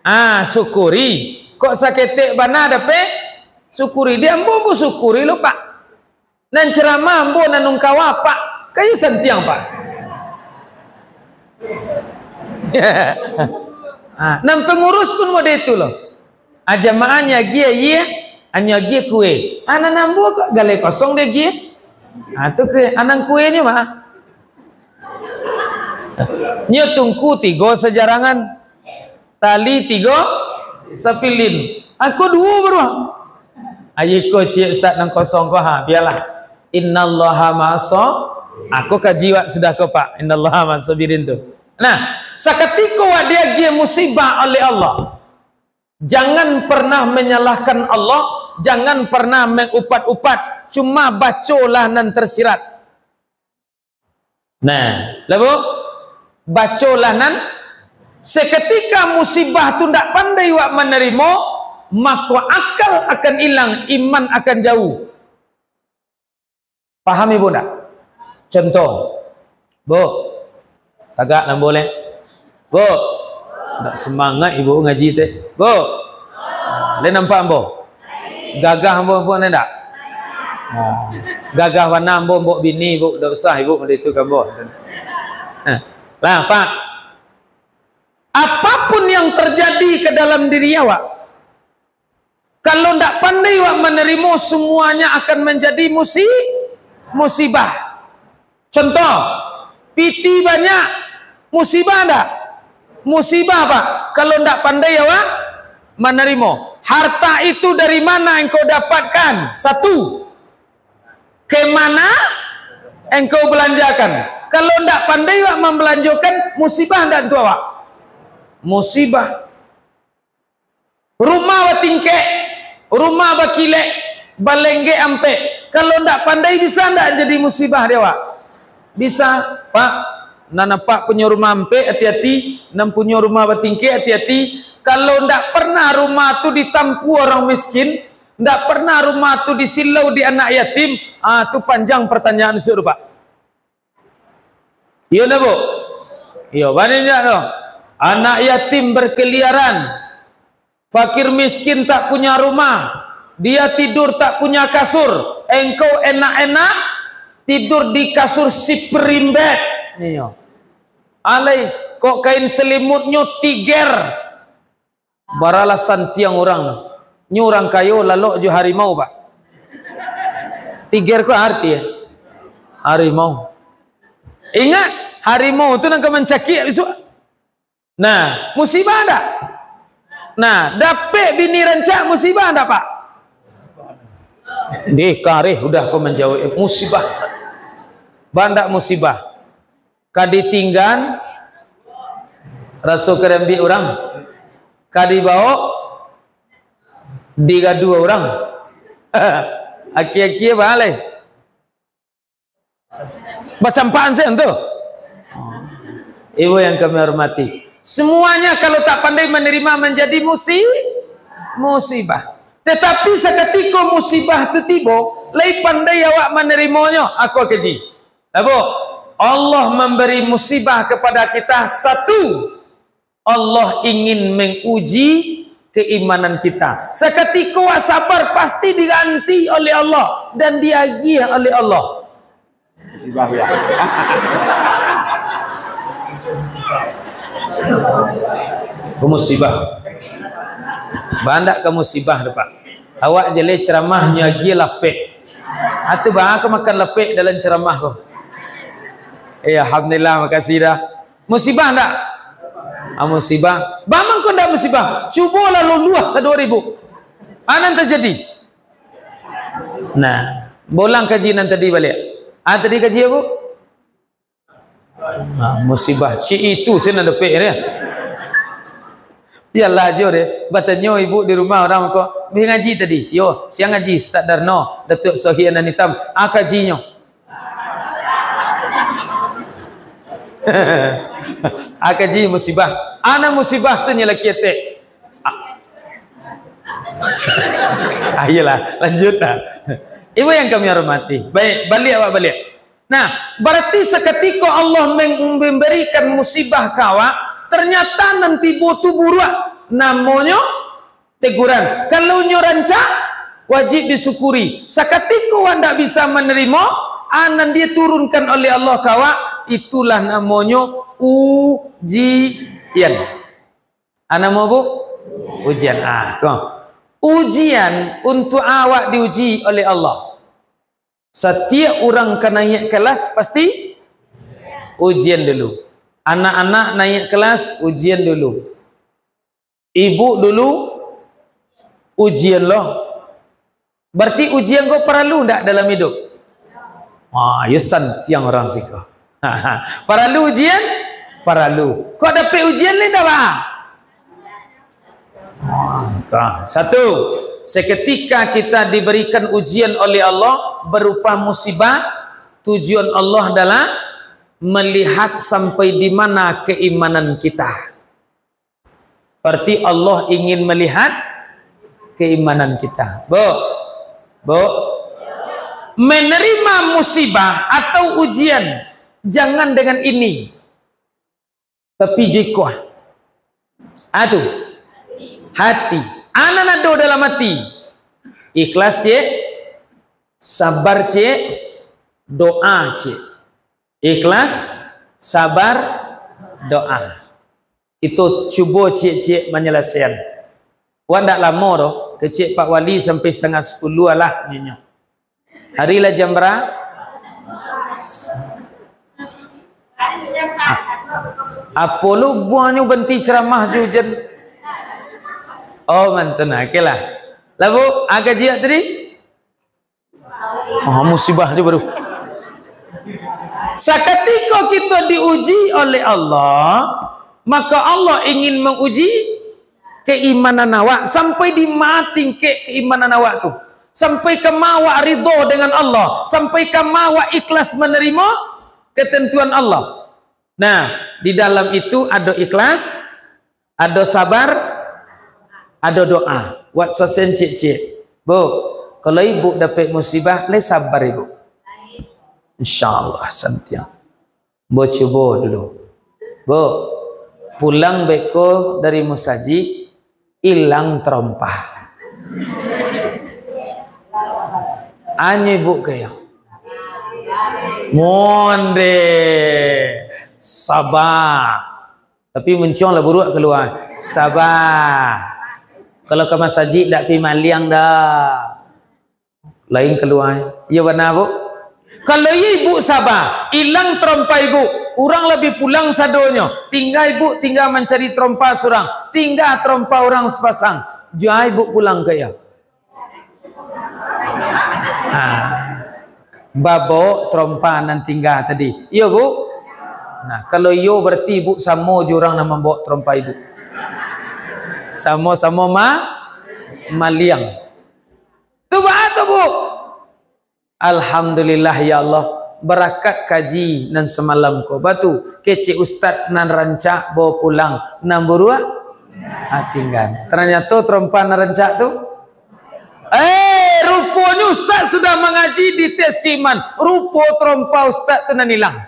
ah, syukuri. Kok saketek bana dapek, syukuri. Di ambo, ambo syukuri lo, Pak. Nan ceramah ambo nan ungkawa, Pak. Kayu santiang, Pak. Ah, nan pengurus pun mode tu lo. Ah, jamaah nyo agiah, iye, anyo agiah kue. Ah, nan ambo kok galeh kosong diagiah. Ah, tu kue, anang kuenyo mah. Nyo tungku tigo sajarangan, tali tigo sapilin. Ako duo baru. Ayo ko ciek ustaz nan kosong ko, ha, bialah. Innallaha ma'aso-, ako kaji wak sudah ko, Pak. Innallaha ma'asobirin tu. Nah, sakatiko wak diagiah musibah oleh Allah. Jangan pernah menyalahkan Allah, jangan pernah mengupat-upat, cuma bacolah nan tersirat. Nah, lah, Bu, bacolah nan, seketika musibah tu ndak pandai wak manarimo, mako akal akan ilang, iman akan jauh. Paham Ibu ndak? Contoh, Bu, tagak nan boleh. Bu, ndak semangat Ibu ngaji teh. Bu, boleh nampak ambo? Gagah ambo pun ndak? Ha. Gagah bana ambo, ambo bini, Bu, ndak usah Ibu mode tu ka ambo. Ha. Lah, Pak. Apapun yang terjadi ke dalam diri awak, kalau ndak pandai wak manarimo, semuanya akan manjadi musi-, musibah. Contoh, piti banyak, musibah ndak? Musibah, Pak, kalau ndak pandai awak manarimo. Harta itu dari mana engkau dapatkan? Satu. Kemana engkau belanjakan? Kalau ndak pandai wak mambalanjokan, musibah ndak tu awak? Musibah. Rumah batingkek, rumah bakilek, balenggek ampek. Kalau ndak pandai, bisa ndak jadi musibah di awak? Bisa, Pak. Nan apak punyo rumah ampek, hati-hati. Nan punyo rumah batingkek, hati-hati. Kalau ndak pernah rumah tu ditampu orang miskin, ndak pernah rumah tu disilau di anak yatim, ah, tu panjang pertanyaan sudah, Pak. Iyo ndak, Bu? Iyo, bana indak tu? Anak yatim berkeliaran, fakir miskin tak punya rumah, dia tidur tak punya kasur, engkau enak-enak tidur di kasur spring bed. Iyo. Alai, kok kain selimutnyo tiger? Baralasan tiang urang tu. Nyo urang kayo lalok jo harimau, Pak. Tiger ko arti, eh? Harimau. Ingat, harimau tu nan ka mancakiak bisuak. Nah, musibah ndak? Nah, dapek bini rancak musibah ndak, Pak? Deh, kareh udah ko manjawab, eh, musibah sa-, bandak musibah. Ka ditinggan, raso ka diambiak urang. Ka dibawok, digaduah urang. Aki-aki baleh. Bacampakan sen tu. Ibu yang kami hormati, semuanya kalau tak pandai menerima menjadi musi-, musibah. Tetapi sakatiko musibah tu tibo, lai pandai awak manerimonyo, aku kaji. Apo? Allah memberi musibah kepada kita, satu, Allah ingin menguji keimanan kita. Sakatiko awak sabar, pasti diganti oleh Allah dan diagiah oleh Allah. Musibah, ya. Ko musibah. Bandak ka musibah tu, Pak. Awak jaleh ceramah nyo agiah lapek. Atu baa ka makan lapek dalam ceramah ko. Eh, alhamdulillah, makasih dah. Musibah ndak? Ah, musibah. Baa mangko ndak musibah? Cubolah luluah sadonyo, Bu. Ah, nan tajadi. Nah, bolang kaji nan tadi baliak. Ah, tadi kaji apo? Ah, musibah. Cik itu sen nan dapek dia. Bialah jo deh. Batanyo ibu di rumah urang ko, "Bi ngaji tadi?" "Yo, sia ngaji, Ustaz Darno, Datuak Sohih Anan Itam." Ah, kajinyo. Ah, kaji musibah. Ana musibah tu nyo laki etek. Ah. Ah, iyolah, lanjutlah. Ibu yang kami hormati. Baik, baliak awak baliak. Nah, berarti sakatiko Allah meng-, memberikan musibah ka awak, ternyata nan tibo tu buruak. Namonyo teguran. Kalau nyo rancak, wajib disyukuri. Sakatiko awak ndak bisa manarimo, ah, nan diturunkan oleh Allah ka awak, itulah namonyo ujian. Ah, namo, Bu? Ujian. Ah, ko. Ujian untuk awak diuji oleh Allah. Satiap urang ka naiak kelas, pasti ujian dulu. Anak-anak naiak kelas, ujian dulu. Ibu dulu, ujian lo. Berarti ujian ko paralu ndak dalam iduik? Ah, iyo santiang urang siko. Paralu ujian? Paralu. Kok dapek ujian ni ndak, Pak? Ah, ka. Satu, seketika kita diberikan ujian oleh Allah berupa musibah, tujuan Allah adalah melihat sampai di mana keimanan kita. Berarti Allah ingin melihat keimanan kita. Bu, Bu, menerima musibah atau ujian, jangan dengan ini. Tapi jo iko. Ah, tu. Hati. Anan ado dalam hati. Ikhlas, cik. Sabar, cik. Doa, cik. Ikhlas, sabar, doa. Kito cubo ciek-ciek manyalasaian. Wak ndak lamo doh, kecek Pak Wali sampai satangah sapuluah lah nyo. Hari lah jam bara? A-, apo lo buahnyo banti ceramah jo ujan? Oh, mantun, oke lah. Lah, Bu, agak jiak tadi? Ah, musibah dia baru. Sakatiko kito diuji oleh Allah, maka Allah ingin menguji keimanan awak. Sampai di ma tingkek keimanan awak tu? Sampai ka ma awak ridho dengan Allah? Sampai ka ma awak ikhlas menerima ketentuan Allah? Nah, di dalam itu ado ikhlas, ado sabar, ado doa. Wak sasen ciek-ciek. Bu, kalau ibu dapek musibah, lai sabar ibu. Insya Allah, santiang. Bo cubo dulu. Bo, pulang beko dari musajik, ilang tarompa. Anyo ibu kayo. Monde. Saba. Tapi muncuang lah buruak kalua. Saba. Kalau ka masajik dak pi maliang dah. Lain kalua. Iyo bana, Bu. Kalau iyo ibu saba, ilang tarompa ibu, urang lah bi pulang sadonyo. Tingga ibu, tingga mancari tarompa surang. Tingga tarompa urang sapasang. Jua ibu pulang ka iyo. Ha. Babok tarompa nan tingga tadi. Iyo, Bu? Nah, kalau iyo, bararti ibu samo jo urang nan mambawok tarompa ibu. Samo-samo ma-, maliang. Tu baa tu, Bu? Alhamdulillah, ya Allah, barakat kaji nan samalam ko. Batu, kecek ustad nan rancak bawa pulang, nan buruak, ah, tingga. Tanyato tarompa nan rancak tu? Eh, ruponyo ustad sudah mangaji di tes kiman. Rupo tarompa ustad tu nan ilang.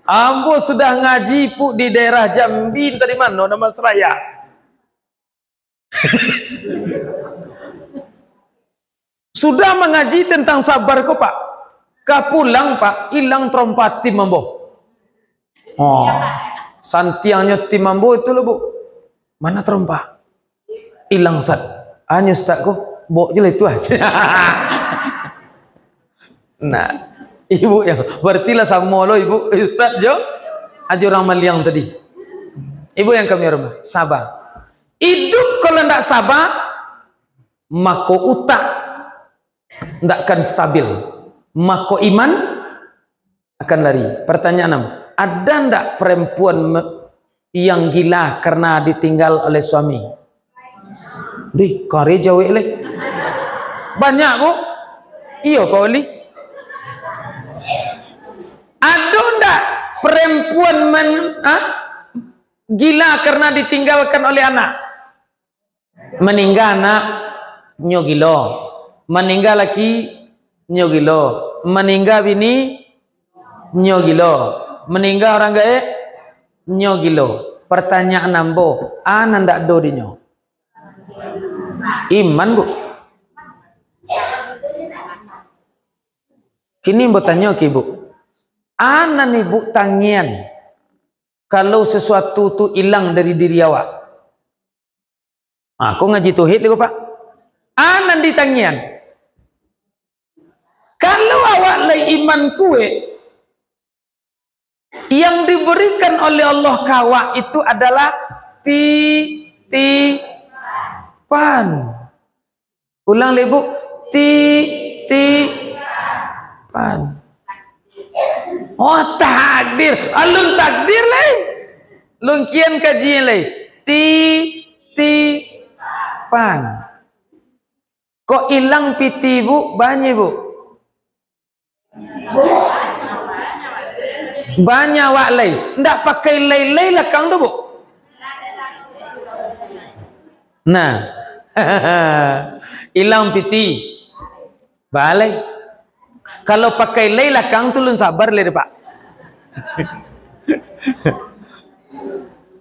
Ambo sudah ngaji, Puk, di daerah Jambi, tadi mano nama seraya. Sudah mangaji tentang sabar ko, Pak. Ka pulang, Pak, ilang tarompa tim ambo. Oh, santiangnyo tim ambo itu lo, Bu. Mana tarompa? Ilang, Ustaz. Anyo Ustaz ko, bawok je lah itu ah. Nah, ibu yang, berarti lah samo lo ibu, ustaz jo, ajo urang maliang tadi. Ibu yang kami hormati, saba. Idup kalau ndak saba, mako utak ndak akan stabil, mako iman akan lari. Pertanyaan enam, ada ndak perempuan me-, yang gila karena ditinggal oleh suami? Dih, kari jawek leh. Banyak, Bu. Iyo, Pak Wali. Ado ndak perempuan men-, ah, gila karena ditinggalkan oleh anak? Maningga anak, nyo gilo. Maningga laki, nyo gilo. Maningga bini, nyo gilo. Maningga urang gaek, nyo gilo. Pertanyaan ambo, a nan ndak ado dinyo? Iman, Bu. Kini ambo tanyo ka ibu. A nan ibu tangian kalau sesuatu tu ilang dari diri awak? Ah, ko ngaji tauhid ko, Pak. A nan ditangian. Kalau awak lai iman kuek, yang diberikan oleh Allah ka awak itu adalah titipan. Ulang lai, Bu. Titipan. Oh, takdir. Alun takdir lai. Lun kian kaji lai. Titipan. Kok ilang pitih, Bu? Banyak, Bu. Banyak wak lai. Ndak pakai lai-lai lakang tu, Bu. Nah. Ilang pitih. Balai. Kalau pakai lai lakang tu lun sabar lai, Pak.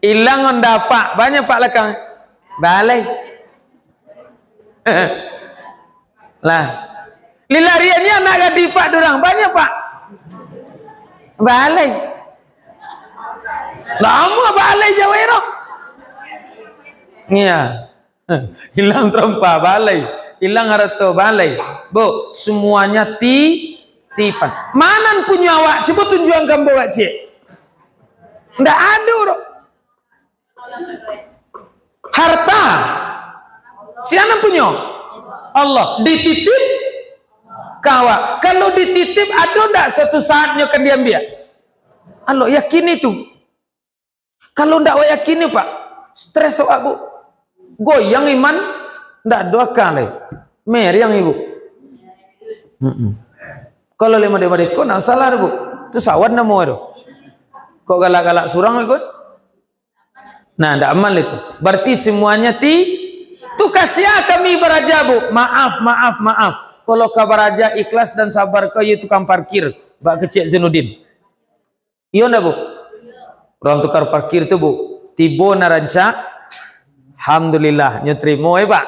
Ilang onda, Pak. Banyak, Pak, lakang. Balai. Lah. Lilariannyo anak gadih, Pak, durang. Banyak, Pak. Balai. Lamo balai jawai tu. Iya. Ilang tarompa, balai. Ilang harato, balai. Bu, semuanya ti-, tipan. Manan punyo awak? Cubo tunjuang ka ambo, Cik. Ndak ado doh. Harta. Sia nan punyo? Allah. Dititip ka awak. Kalau dititip, ado ndak suatu saatnyo kan diambiak? Allah, yakin itu. Kalau ndak awak yakini, Pak, stres awak, Bu. Goyang iman, ndak ado aka lai. Meriang ibu. Mm-mm. Kalau lima dek-dek ko, ndak salah, Bu. Tu sawan namo tu. Kok galak-galak surang ko? Nah, ndak aman itu. Berarti semuanya ti-, tu ka sia kami baraja, Bu. Maaf, maaf, maaf. Kalau ka baraja ikhlas dan sabar ko, iyo tukang parkir. Bak kecek Zainuddin. Iyo ndak, Bu? Urang tukar parkir tu, Bu. Tibo nan rancak, alhamdulillah, nyo tarimo, eh, Pak.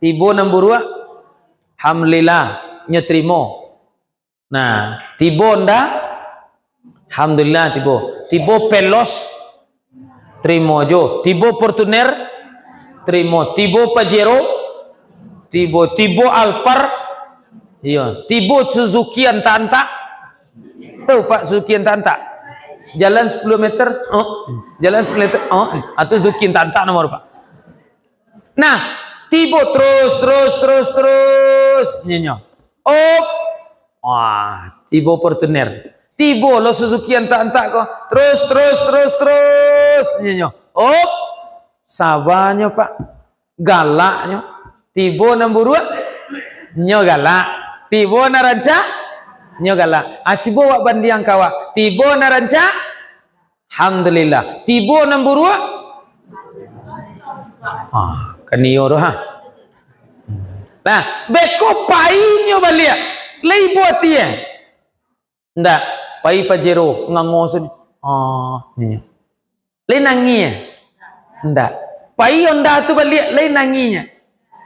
Tibo nan buruak, alhamdulillah, nyo tarimo. Nah, tibo Honda, alhamdulillah, tibo. Tibo Veloz, tarimo jo. Tibo Fortuner, tarimo. Tibo Pajero, tibo. Tibo Alphard, iyo. Tibo Suzuki antak-antak. Tahu, Pak, Suzuki antak-antak? Jalan sepuluh meter, oh. Jalan sepuluh meter, oh. Atau Suzuki antak-antak nomor, Pak. Nah, tibo terus, terus, terus, terus. Nyo, nyo. Op. Wah, tibo Fortuner. Tibo lo Suzuki antak-antak ko. Terus, terus, terus, terus. Nyo, nyo. Op. Sabanyo, Pak. Galaknyo. Tibo nan buruak, nyo galak. Tibo nan rancak, nyo galak. Ah, cubo awak bandiang ka awak. Tibo nan rancak, alhamdulillah. Tibo nan buruak, ah, kan iyo tu, ha. Nah, beko painyo baliak. Lai ibo ati, eh? Ndak, pai Pajero, ngango sun. Ah, iyo. Lai nangih, eh? Ndak. Pai Honda tu baliak, lai nangihnyo?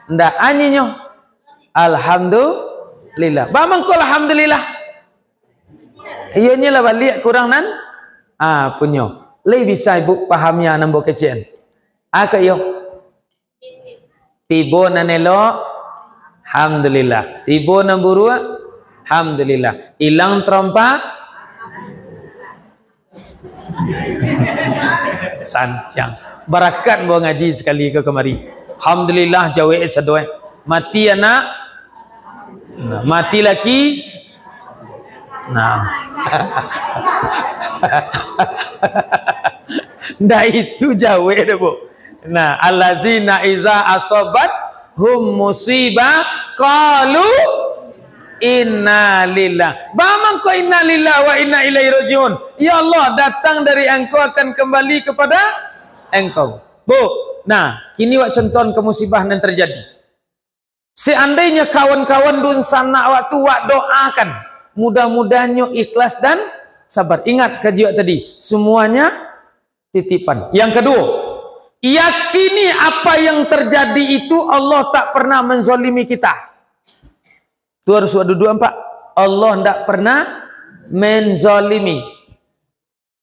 Ndak, anyinyo. Alhamdulillah. Ba mangko alhamdulillah. Iyo nyo lah baliak kurang nan, ah, punyo. Lai bisa ibu pahami nan ambo kecek? Ah, ka iyo. Tibo nan elok, alhamdulillah. Tibo nan buruak, alhamdulillah. Ilang tarompa, santiang. Barakat ambo ngaji sakali ko kamari. Alhamdulillah, jawek sado, eh. Mati anak, nah, mati laki, nah. Ndak itu jawek doh, Bu. Nah, allazina iza asobat hum musibah qalu inna lillah. Ba mangko inna lillah wa inna ilaihi rajiun. Ya Allah, datang dari Engkau akan kembali kepada Engkau. Bu, nah, kini wak contoh ka musibah nan terjadi. Seandainya kawan-kawan dunsanak wak tu wak doakan, mudah-mudahan nyo ikhlas dan sabar. Ingat kaji wak tadi, semuanya titipan. Yang kedua, yakini apa yang terjadi itu Allah tak pernah menzalimi kita. Tu harus wak duduak, Pak. Allah ndak pernah menzalimi.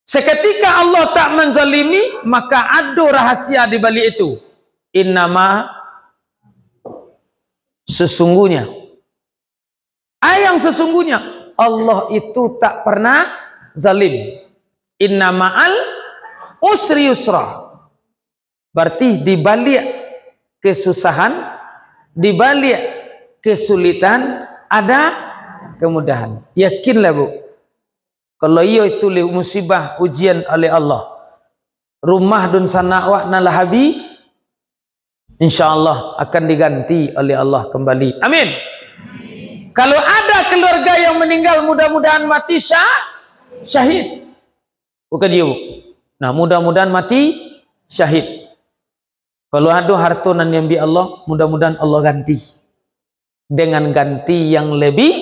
Seketika Allah tak menzalimi, maka ado rahasia di balik itu. Innama, sesungguhnya. Ah, yang sesungguhnya, Allah itu tak pernah zalim. Inna ma'al usri yusra. Berarti di balik kesusahan, di balik kesulitan, ada kemudahan. Yakinlah, Bu. Kalau iyo itu li-, musibah, ujian oleh Allah, rumah dunsanak wak nan lah habih, insya Allah akan diganti oleh Allah kembali. Amin. Kalau ada keluarga yang meninggal, mudah-mudahan mati sya-, syahid. Bukan jiwa. Nah, mudah-mudahan mati syahid. Kalau ado harto nan diambiak Allah, mudah-mudahan Allah ganti dengan ganti yang lebih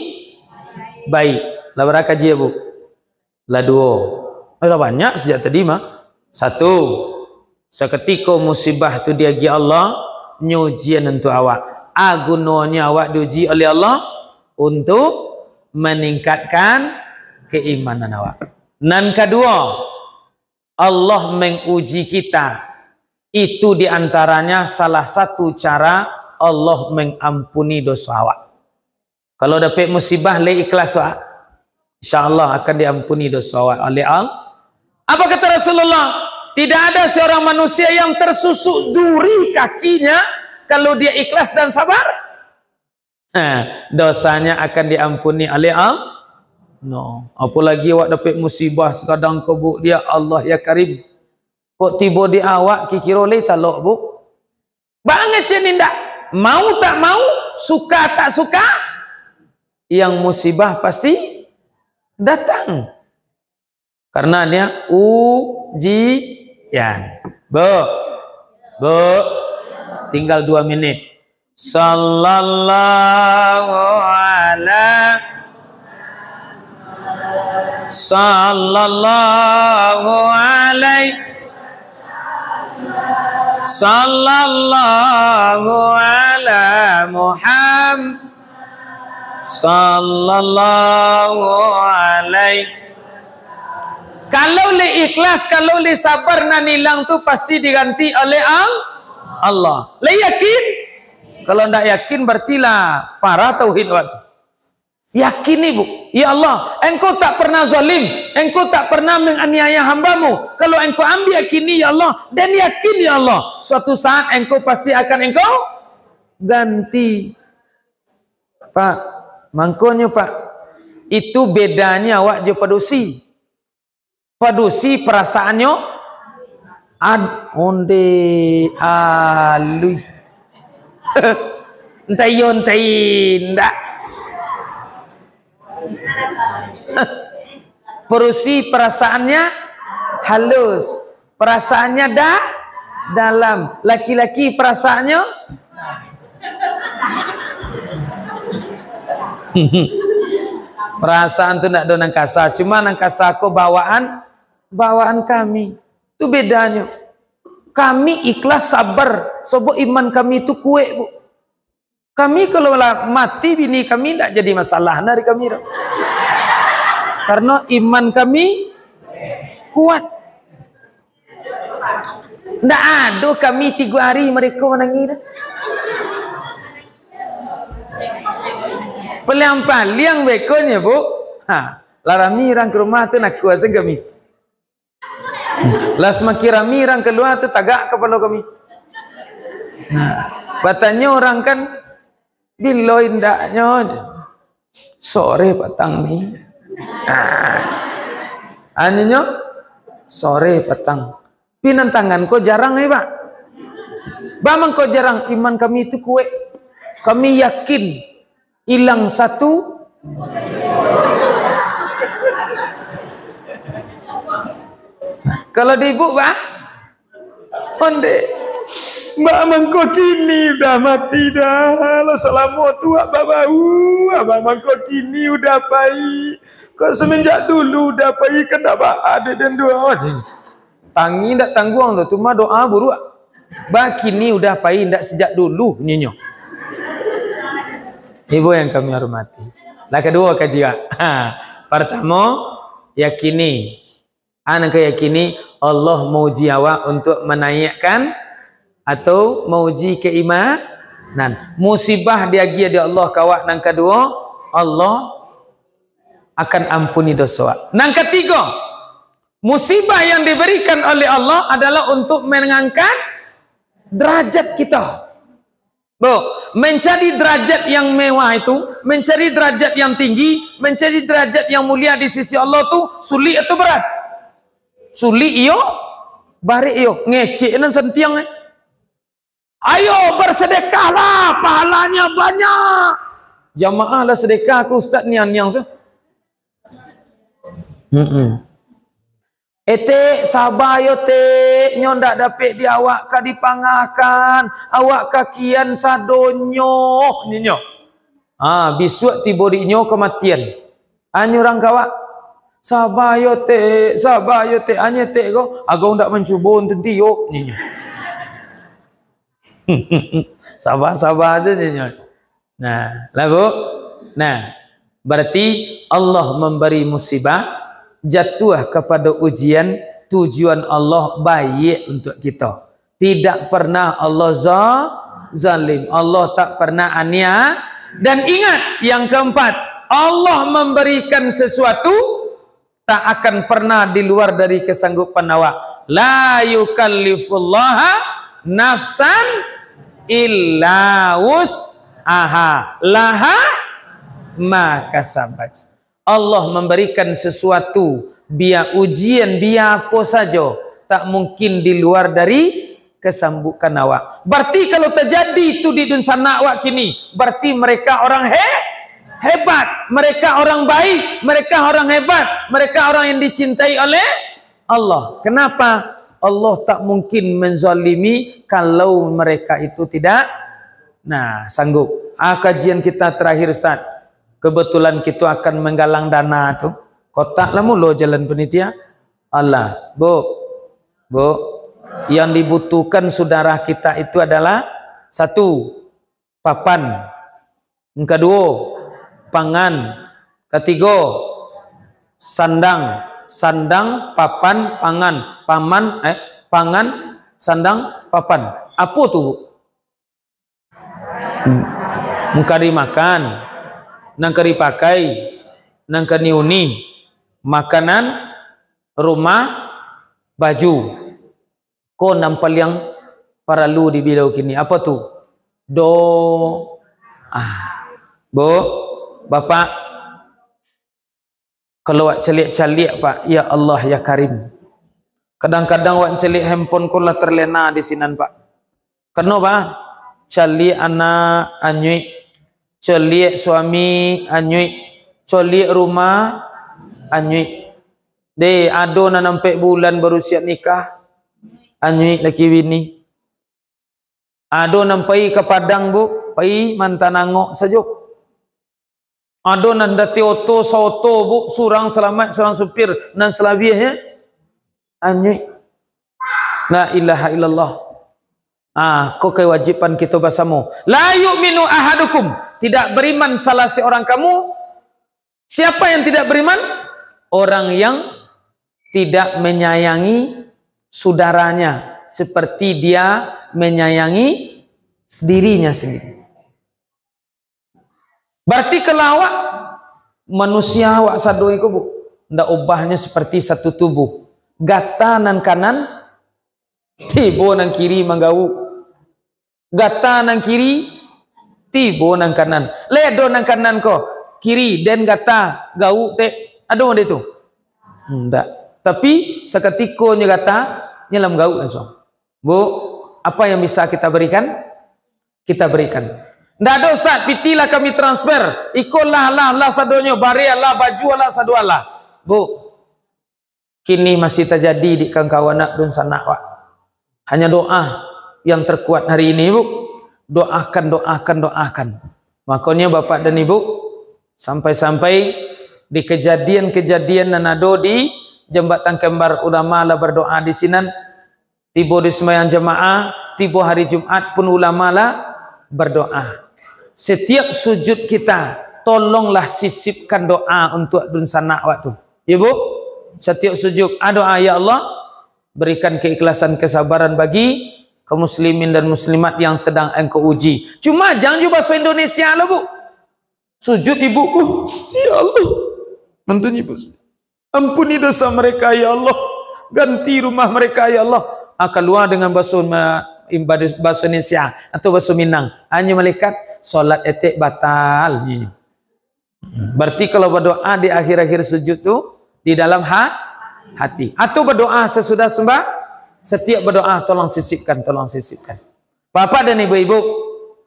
baik. Lah bara kaji, ya, Bu? Lah duo. Eh, lah banyak sajak tadi mah. Satu, sakatiko musibah tu diagiah Allah, nyo ujian untuak awak. A gunonyo awak diuji oleh Allah? Untuk meningkatkan keimanan awak. Nan kaduo, Allah menguji kita. Itu di antaranya salah satu cara Allah mengampuni dosa awak. Kalau dapek musibah, lai ikhlas awak, insya Allah akan diampuni dosa awak oleh Allah. Apa kata Rasulullah? Tidak ada seorang manusia yang tersusuk duri kakinya kalau dia ikhlas dan sabar. Ha, dosanya akan diampuni oleh Allah. No, apolagi awak dapek musibah sakadang ko, Bu, dia Allah ya Karim. Kok tibo di awak, kikiro lai talok, Bu? Bangecek ni ndak? Mau tak mau, suka tak suka, yang musibah pasti datang. Karena dia ujian. Bu, Bu, tinggal dua menit. Sallallahu ala. Sallallahu alaihi, sallallahu ala Muhammad, sallallahu alaihi. Kalau le ikhlas, kalau le sabar, nan ilang tu pasti diganti oleh Al-, Allah. Le yakin? Kalau ndak yakin, berarti lah parah tauhid awak tu. Yakini, Bu. Ya Allah, Engkau tak pernah zalim, Engkau tak pernah menganiaya hamba-Mu. Kalau Engkau ambiak kini, ya Allah, dan yakin, ya Allah, suatu saat Engkau pasti akan Engkau ganti. Pak, mangkonyo, Pak, itu bedanya awak jo padusi. Padusi perasaannyo ad-, onde alui. Entah iyo, entah indak. Padusi perasaannya halus. Perasaannya da-, dalam. Laki-laki perasaannya Perasaan tu ndak ado nan kasa, cuma nan kasa ko bawaan, bawaan kami. Tu bedanyo. Kami ikhlas sabar, sabab iman kami tu kuek, Bu. Kami kalau lah mati bini kami, ndak jadi masalah dari kami tu. Karena iman kami kuat. Ndak ado kami tigo hari mereka manangih tu. Paliang-paliang bekonyo, Bu. Ha, lah rami urang ka rumah tu, nakua se kami. Lah samakin rami urang kalua tu, tagak kapalo kami. Nah, batanyo urang kan, "Bilo indaknyo?" "Sore patang ni." Nah. Aninyo, "Sore patang." Pinantangan ko jarang, eh, Pak? Baa mangko jarang? Iman kami tu kuek. Kami yakin, ilang satu. Kalau di ibu, Pak? Onde. Baa mangko kini udah mati dah. Lah salamo tu wak babau. Baa mangko kini udah pai. Kok semenjak dulu udah pai, kan dak baa dek den doa. Tangi ndak tangguang tu, tu mah doa buruak. Baa kini udah pai, ndak sejak dulu, nyo. Ibu yang kami hormati. Lah kaduo kaji awak. Ha, partamo, yakini. A, nan ka yakini, Allah mauji awak untuk manaiakkan atau mauji keimanan. Musibah diagiah dek Allah ka awak, nan kaduo, Allah akan ampuni doso awak. Nan katigo, musibah yang diberikan oleh Allah adalah untuk mengangkat derajat kita. Bu, mencari derajat yang mewah itu, mencari derajat yang tinggi, mencari derajat yang mulia di sisi Allah tu sulik atau berat? Sulik iyo, barek iyo, ngecek nan santiang, eh. Ayo bersedekahlah, pahalanya banyak. Jamaah lah sedekah ke ustaz nian-nian tu. Mm-mm. "Eh, Tek, saba yo, Tek, nyo ndak dapek di awak ka dipangakan, awak ka kian sadonyo," nyo. Ha, bisuak tibo di inyo kamatian. Anyo urang ka awak, "Saba yo, Tek, saba yo, Tek, anyo Tek ko, agak ndak mancubo tentio," nyo. Saba-saba aja nyo. Nah, lah, Bu. Nah, berarti Allah memberi musibah, jatuh kepada ujian, tujuan Allah baik untuk kita. Tidak pernah Allah za-, zalim. Allah tak pernah ania. Dan ingat, yang keempat, Allah memberikan sesuatu tak akan pernah di luar dari kesanggupan awak. La yukallifullaha nafsan illa wus'aha. Laha ma kasabat. Allah memberikan sesuatu, bia ujian, bia apo sajo, tak mungkin di luar dari kesanggupan awak. Berarti kalau terjadi tu di dunsanak awak kini, berarti mereka orang he-, hebat, mereka orang baik, mereka orang hebat, mereka orang yang dicintai oleh Allah. Kenapa? Allah tak mungkin menzalimi kalau mereka itu tidak, nah, sanggup. Ah, kajian kita terakhir, Ustaz. Kebetulan kita akan menggalang dana tu. Kotak lah mulo jalan panitia. Alah, Bu. Bu, yang dibutuhkan saudara kita itu adalah satu, papan. Yang kaduo, pangan. Katigo, sandang. Sandang, papan, pangan. Paman, eh, pangan, sandang, papan. Apo tu, Bu? Nan ka dimakan, nan ka dipakai, nan ka diuni, makanan, rumah, baju. Ko nan paliang paralu di bilo kini. Apo tu? Do-, ah. Bu, Bapak, kalau awak caliak-caliak, Pak, ya Allah, ya Karim. Kadang-kadang awak caliak handphone ko lah terlena di sinan, Pak. Kano, Pak? Caliak anak, anyuik. Caliak suami, anyuik. Caliak rumah, anyuik. Deh, ado nan ampek bulan baru siap nikah. Anyuik laki bini. Ado nan pai ka Padang, Bu, pai mantan angok sajo. Ado nan dati oto, saoto, Bu, surang salamaik, surang supir, nan salabiahnyo anyuik. La ilaha illallah. Ah, ko kewajiban kito basamo. La yu'minu ahadukum, tidak beriman salah seorang kamu. Siapa yang tidak beriman? Orang yang tidak menyayangi saudaranya seperti dia menyayangi dirinya sendiri. Berarti kalau awak, manusia awak sado iko, Bu, ndak ubahnyo seperti satu tubuh. Gata nan kanan, tibo nan kiri manggawuk. Gata nan kiri, tibo nan kanan. Ledo nan kanan ko, kiri, den gata, gawuk tek. Ado model tu? Ndak. Tapi, sakatiko nyo gata, nyo lah manggawuk langsuang. Bu, apa yang bisa kita berikan? Kita berikan. Ndak ado, Ustaz, piti lah kami transfer. Iko lah, lah, lah sadonyo, bareh lah, baju lah, sado lah. Bu, kini masih tajadi di kawan-kawan dunsanak wak. Hanya doa yang terkuat hari ini, Bu. Doakan, doakan, doakan. Makonyo, Bapak dan Ibu, sampai-sampai di kejadian-kejadian nan ado di Jambatan Kembar, ulama lah berdoa di sinan. Tibo di sumbayang jamaah, tibo hari Jumat pun ulama lah berdoa. Setiap sujud kita, tolonglah sisipkan doa untuk dunsanak wak tu. Ya, Bu? Setiap sujud, ah, doa, "Ya Allah, berikan keikhlasan, kesabaran bagi kaum muslimin dan muslimat yang sedang Engkau uji." Cuma jangan jo bahaso Indonesia lah, Bu. Sujud ibuku, "Ya Allah, bantu ibu. Ampuni dosa mereka, ya Allah. Ganti rumah mereka, ya Allah." Ah, kalua dengan bahaso ma-, im-, bahaso Indonesia atau bahaso Minang. Hanyo malaikat, "Solat etek batal," bunyi. Berarti kalau berdoa di akhir-akhir sujud tu, di dalam ha-, hati. Atau berdoa sesudah sembah, setiap berdoa, "Tolong sisipkan, tolong sisipkan." Bapak dan ibu-ibu,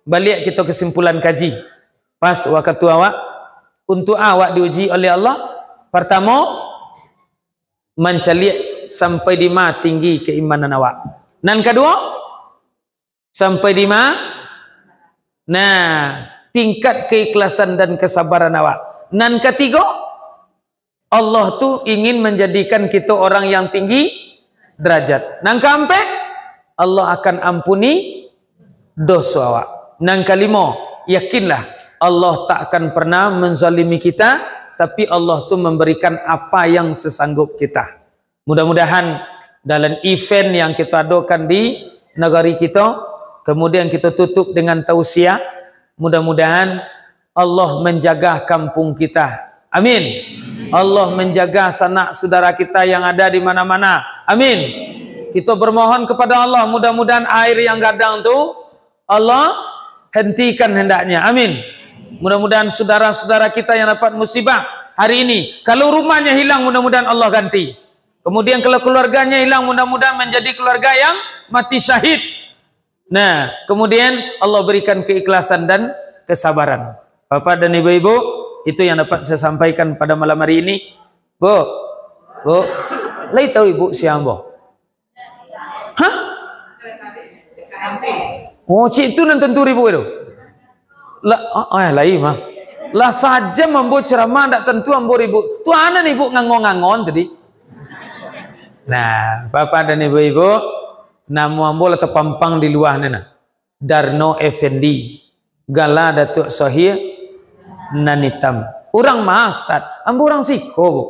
baliak kito kesimpulan kaji. Pas wakatu awak, untuk awak diuji oleh Allah, pertamo, mancaliak sampai di ma tinggi keimanan awak. Nan kaduo, sampai di ma, nah, tingkat keikhlasan dan kesabaran awak. Nan katigo, Allah tu ingin menjadikan kito orang yang tinggi derajat. Nan kaampek, Allah akan ampuni doso awak. Nan kalimo, yakinlah, Allah tak akan pernah menzalimi kita, tapi Allah tu memberikan apa yang sesanggup kita. Mudah-mudahan dalam event yang kita adokan di negeri kita, kemudian kita tutup dengan tausiah, mudah-mudahan Allah menjaga kampung kita. Amin. Allah menjaga sanak saudara kita yang ada di mana-mana. Amin. Kita bermohon kepada Allah, mudah-mudahan air yang gadang tu Allah hentikan hendaknya. Amin. Mudah-mudahan saudara-saudara kita yang dapat musibah hari ini, kalau rumahnya hilang, mudah-mudahan Allah ganti. Kemudian kalau keluarganya hilang, mudah-mudahan menjadi keluarga yang mati syahid. Nah, kemudian Allah berikan keikhlasan dan kesabaran. Bapak dan ibu-ibu, itu yang dapat saya sampaikan pada malam hari ini. Bu, Bu, lai tahu ibu siapa? Hah? Oh, cik tu nan tantu ibu tu? La, ah, ah, lai mah. Lah sajam ambo ceramah, ndak tantu ambo ribut. Tu anan ibu ngangon-ngangon tadi. Nah, Bapak dan Ibu-ibu, namo ambo lah tapampang di lua ni nah. Darno Effendi, gala Datuak Sohir nan itam. Urang ma, Ustaz? Ambo urang siko, Bu.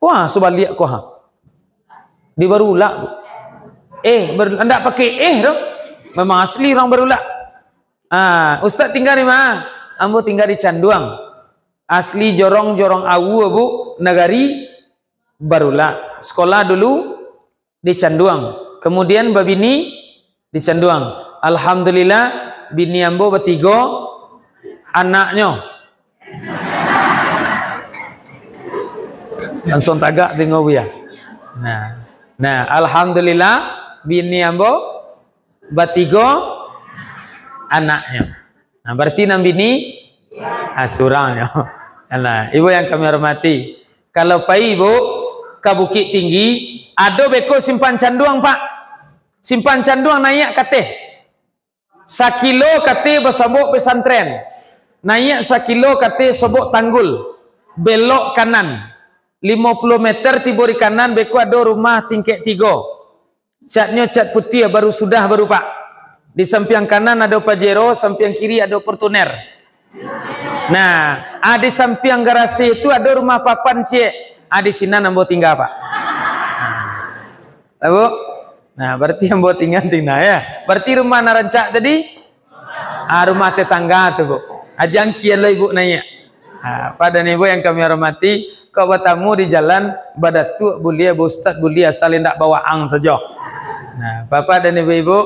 Kuah sabaliak kuah. Di Barulak, Bu. Eh, bar-, ndak pakai eh tu. Memang asli urang Barulak. Ah, Ustaz tinggal di mana? Ambo tinggal di Canduang. Asli Jorong, Jorong Awu, Bu, nagari Barulak. Sekolah dulu di Canduang. Kemudian babini di Canduang. Alhamdulillah, bini ambo batigo anaknyo. Langsung tagak tengok Buya. Nah. Nah, alhamdulillah, bini ambo batigo anaknyo. Nah, berarti nan bini, ah, surangnyo. Nah, Ibu yang kami hormati, kalau pai Ibu ka Bukittinggi, ado beko Simpang Canduang, Pak. Simpang Canduang naiak kateh. Sakilo kateh basobok pesantren. Naiak sakilo kateh sobok tanggul. Belok kanan. Limo puluah meter tibo di kanan, beko ado rumah tingkek tigo. Catnyo cat putiah, baru sudah baru, Pak. Di sampiang kanan ado Pajero, sampiang kiri ado Fortuner. Nah, ah, di sampiang garasi tu ado rumah papan ciek. Ah, di sinan ambo tingga, Pak. Lah, Bu? Nah, berarti ambo tingga-tingga, ya. Berarti rumah nan rancak tadi, ah, rumah tetangga tu, Bu. Ah, jangkian lah Ibu naiak. Ah, Bapak dan Ibu yang kami hormati, kok batamu di jalan, badatuak buliah, baustad buliah, asal indak bawaang sajo. Nah, Bapak dan Ibu-ibu,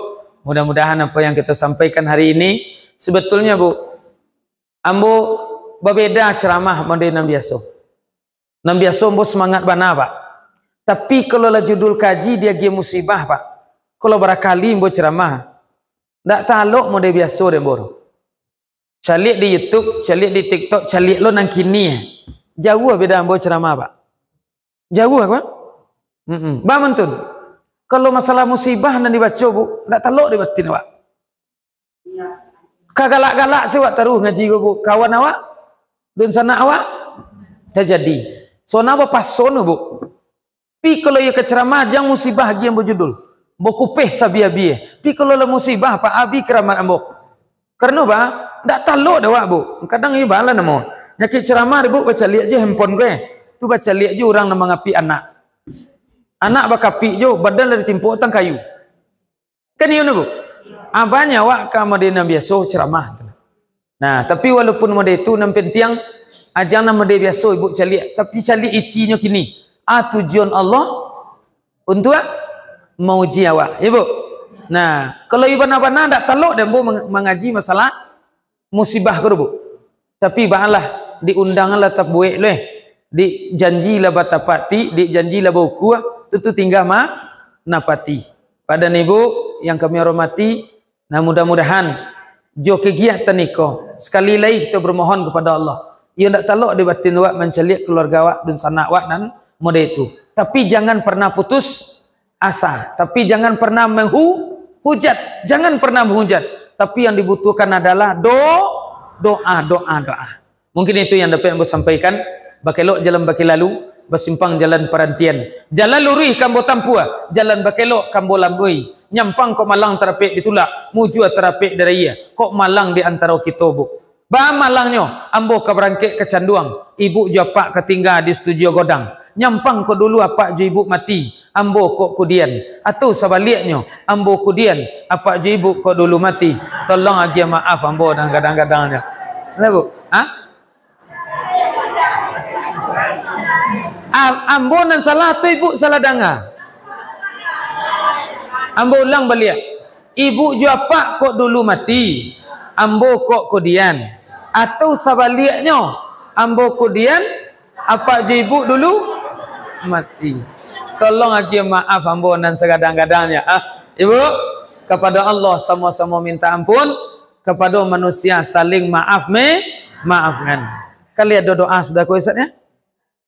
mudah-mudahan apa yang kita sampaikan hari ini, sebetulnya, Bu, ambo babeda ceramah mode nan biaso. Nan biaso ambo semangat bana, Pak. Tapi kalau lah judul kaji, diagiah musibah, Pak. Kalau barakali ambo ceramah, ndak talok mode biaso dek ambo tu. Caliak di YouTube, caliak di TikTok, caliak lo nan kini. Jauah beda ambo ceramah, Pak. Jauah, Pak. Mm-mm. Ba mantun. Kalau masalah musibah nan dibaco, Bu, ndak talok di batin, Pak. Ka galak-galak se awak taruih ngaji ko, Bu. Kawan awak, dunsanak awak, tajadi. Sona bapason, Bu. Pi kalau iyo ka ceramah, jan musibah agiah ambo judul. Ambo kupeh sabiah-biah. Pi kalau lah musibah, Pak, abih karamat ambo. Karano, Pak, ndak talok dek awak, Bu. Kadang iyo baa lah namo. Nyakik ceramah dek, Bu, bacaliak je handphone ko, eh. Tu bacaliak je urang nan mangapik anak. Anak bakapik jo, badan lah ditimpok tang kayu. Kan iyo nyo, Bu? Ah, banyak awak ka mode nan biaso ceramah tu. Nah, tapi walaupun mode tu nan pantiang, ah, jan nan mode biaso Ibu caliak, tapi caliak isinyo kini. Ah, tujuan Allah untuak mauji awak, ya, Bu? Nah, kalau iyo bana-bana ndak talok dek ambo mang-, mangaji masalah musibah ko, Bu. Tapi baalah, diundang lah tabuek lo, eh. Dijanji lah batapati, dijanji lah baukua, tu, tu tingga ma-, napati. Bapak dan Ibu yang kami hormati, nah, mudah-mudahan jo kegiatan iko, sekali lai kita bermohon kepada Allah. Iyo ndak talok di batin awak mancaliak keluarga awak, dunsanak awak nan mode itu. Tapi jangan pernah putus asa. Tapi jangan pernah menghu-, hujat. Jangan pernah menghujat. Tapi yang dibutuhkan adalah do-, doa, doa, doa. Mungkin itu yang dapat ambo sampaikan. Bakelok jalan bakeh lalu, basimpang jalan parantian. Jalan luruih ka ambo tampuah, jalan bakelok ka ambo lalui. Nyampang kok malang tarapek ditulak, mujua tarapek diraia, kok malang di antaro kito, Bu. Baa malangnyo, ambo ka barangkek ka Canduang, Ibu jo Apak ka tingga di Studio Godang. Nyampang kok dulu Apak jo Ibu mati, ambo kok kudian. Atau sabaliaknyo, ambo kudian, Apak jo Ibu kok dulu mati. Tolong agiah maaf ambo nan gadang-gadangnyo. Nah, Bu? Ha? A-, ambo nan salah atau Ibu salah danga? Ambo ulang baliak. Ibu jo Apak kok dulu mati, ambo kok kudian. Atau sabaliaknyo, ambo kudian, Apak jo Ibu dulu mati. Tolong agiah maaf ambo nan sagadang-gadangnyo. Ah, Ibu, kapado Allah samo-samo minta ampun, kapado manusia saling maaf me-, maafkan. Kali ado doa sudah ko, Ustaz, ya?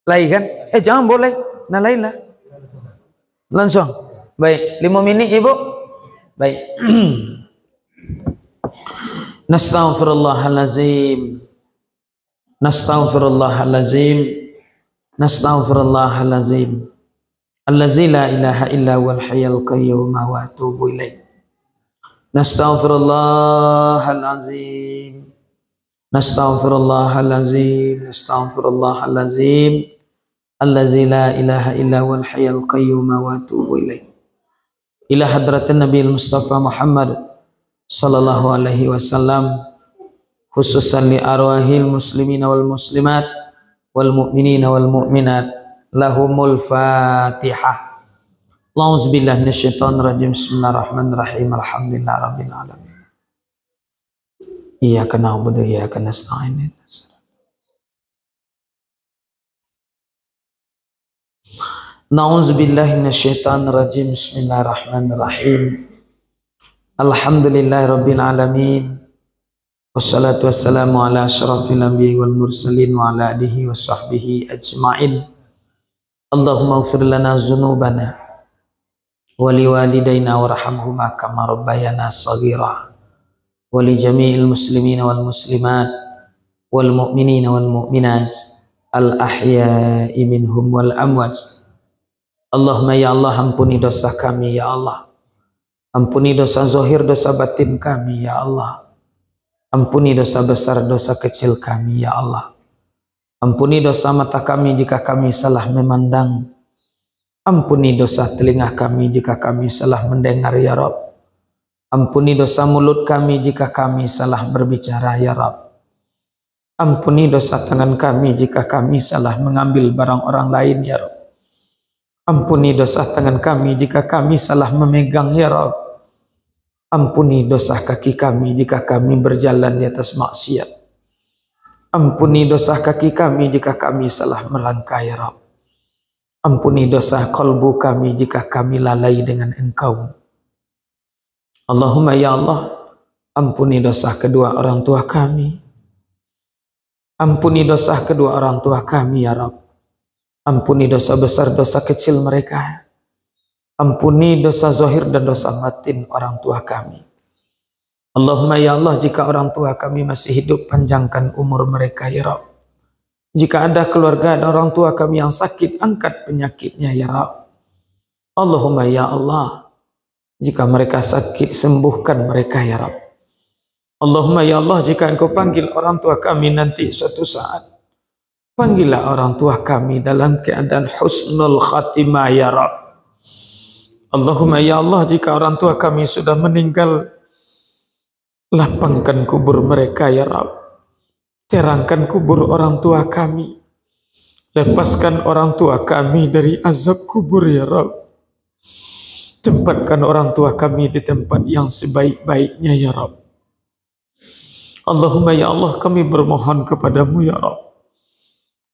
Lai kan? Eh, jan boleh. Nan lain lah. Langsung. Baik, lima minit, Ibu. Baik. نستغفر الله العظيم Nastaghfirullahalazim. Nastaghfirullahalazim. Allazi la ilaha illa huwal hayyul qayyum wa atubu ilaih. Nastaghfirullahalazim. Nastaghfirullahalazim. Nastaghfirullahalazim. Allazi la ilaha illa huwal hayyul qayyum wa atubu ilaih. Ila hadratin Nabil Mustafa Muhammad sallallahu alaihi wasallam, khususan li arwahil muslimina wal muslimat, wal mu'minina wal mu'minat, lahumul Fatihah. A'udzubillahi minasyaitonirrajim. Bismillahirrahmanirrahim. Alhamdulillahirabbil alamin. Iyyaka na'budu wa iyyaka nasta'in. A'udzubillahi minasyaitonirrajim. Bismillahirrahmanirrahim. Alhamdulillahirabbil alamin. Wassalatu wassalamu ala asyrafil anbiya'i wal mursalin wa ala alihi wa sahbihi ajma'in. Allahumma ighfir lana dzunubana wa liwalidaina warhamhuma kama rabbayana shaghira. Wa li jami'il muslimina wal muslimat wal mu'minina wal mu'minat al ahya'i minhum wal amwat. Allahumma ya Allah, ampuni dosa kami ya Allah. Ampuni dosa zahir, dosa batin kami ya Allah. Ampuni dosa besar, dosa kecil kami ya Allah. Ampuni dosa mata kami jika kami salah memandang. Ampuni dosa telinga kami jika kami salah mendengar ya Rabb. Ampuni dosa mulut kami jika kami salah berbicara ya Rabb. Ampuni dosa tangan kami jika kami salah mengambil barang orang lain ya Rabb. Ampuni dosa tangan kami jika kami salah memegang ya Rabb. Ampuni dosa kaki kami jika kami berjalan di atas maksiat. Ampuni dosa kaki kami jika kami salah melangkah ya Rabb. Ampuni dosa kalbu kami jika kami lalai dengan Engkau. Allahumma ya Allah, ampuni dosa kedua orang tua kami. Ampuni dosa kedua orang tua kami ya Rabb. Ampuni dosa besar, dosa kecil mereka. Ampuni dosa zahir dan dosa batin orang tua kami. Allahumma ya Allah, jika orang tua kami masih hidup, panjangkan umur mereka ya Rabb. Jika ada keluarga dan orang tua kami yang sakit, angkat penyakitnya ya Rabb. Allahumma ya Allah, jika mereka sakit, sembuhkan mereka ya Rabb. Allahumma ya Allah, jika Engkau panggil orang tua kami nanti suatu saat, panggillah orang tua kami dalam keadaan husnul khatimah ya Rabb. Allahumma ya Allah, jika orang tua kami sudah meninggal, lapangkan kubur mereka ya Rabb. Terangkan kubur orang tua kami. Lepaskan orang tua kami dari azab kubur ya Rabb. Tempatkan orang tua kami di tempat yang sebaik-baiknya ya Rabb. Allahumma ya Allah, kami bermohon kepada-Mu ya Rabb.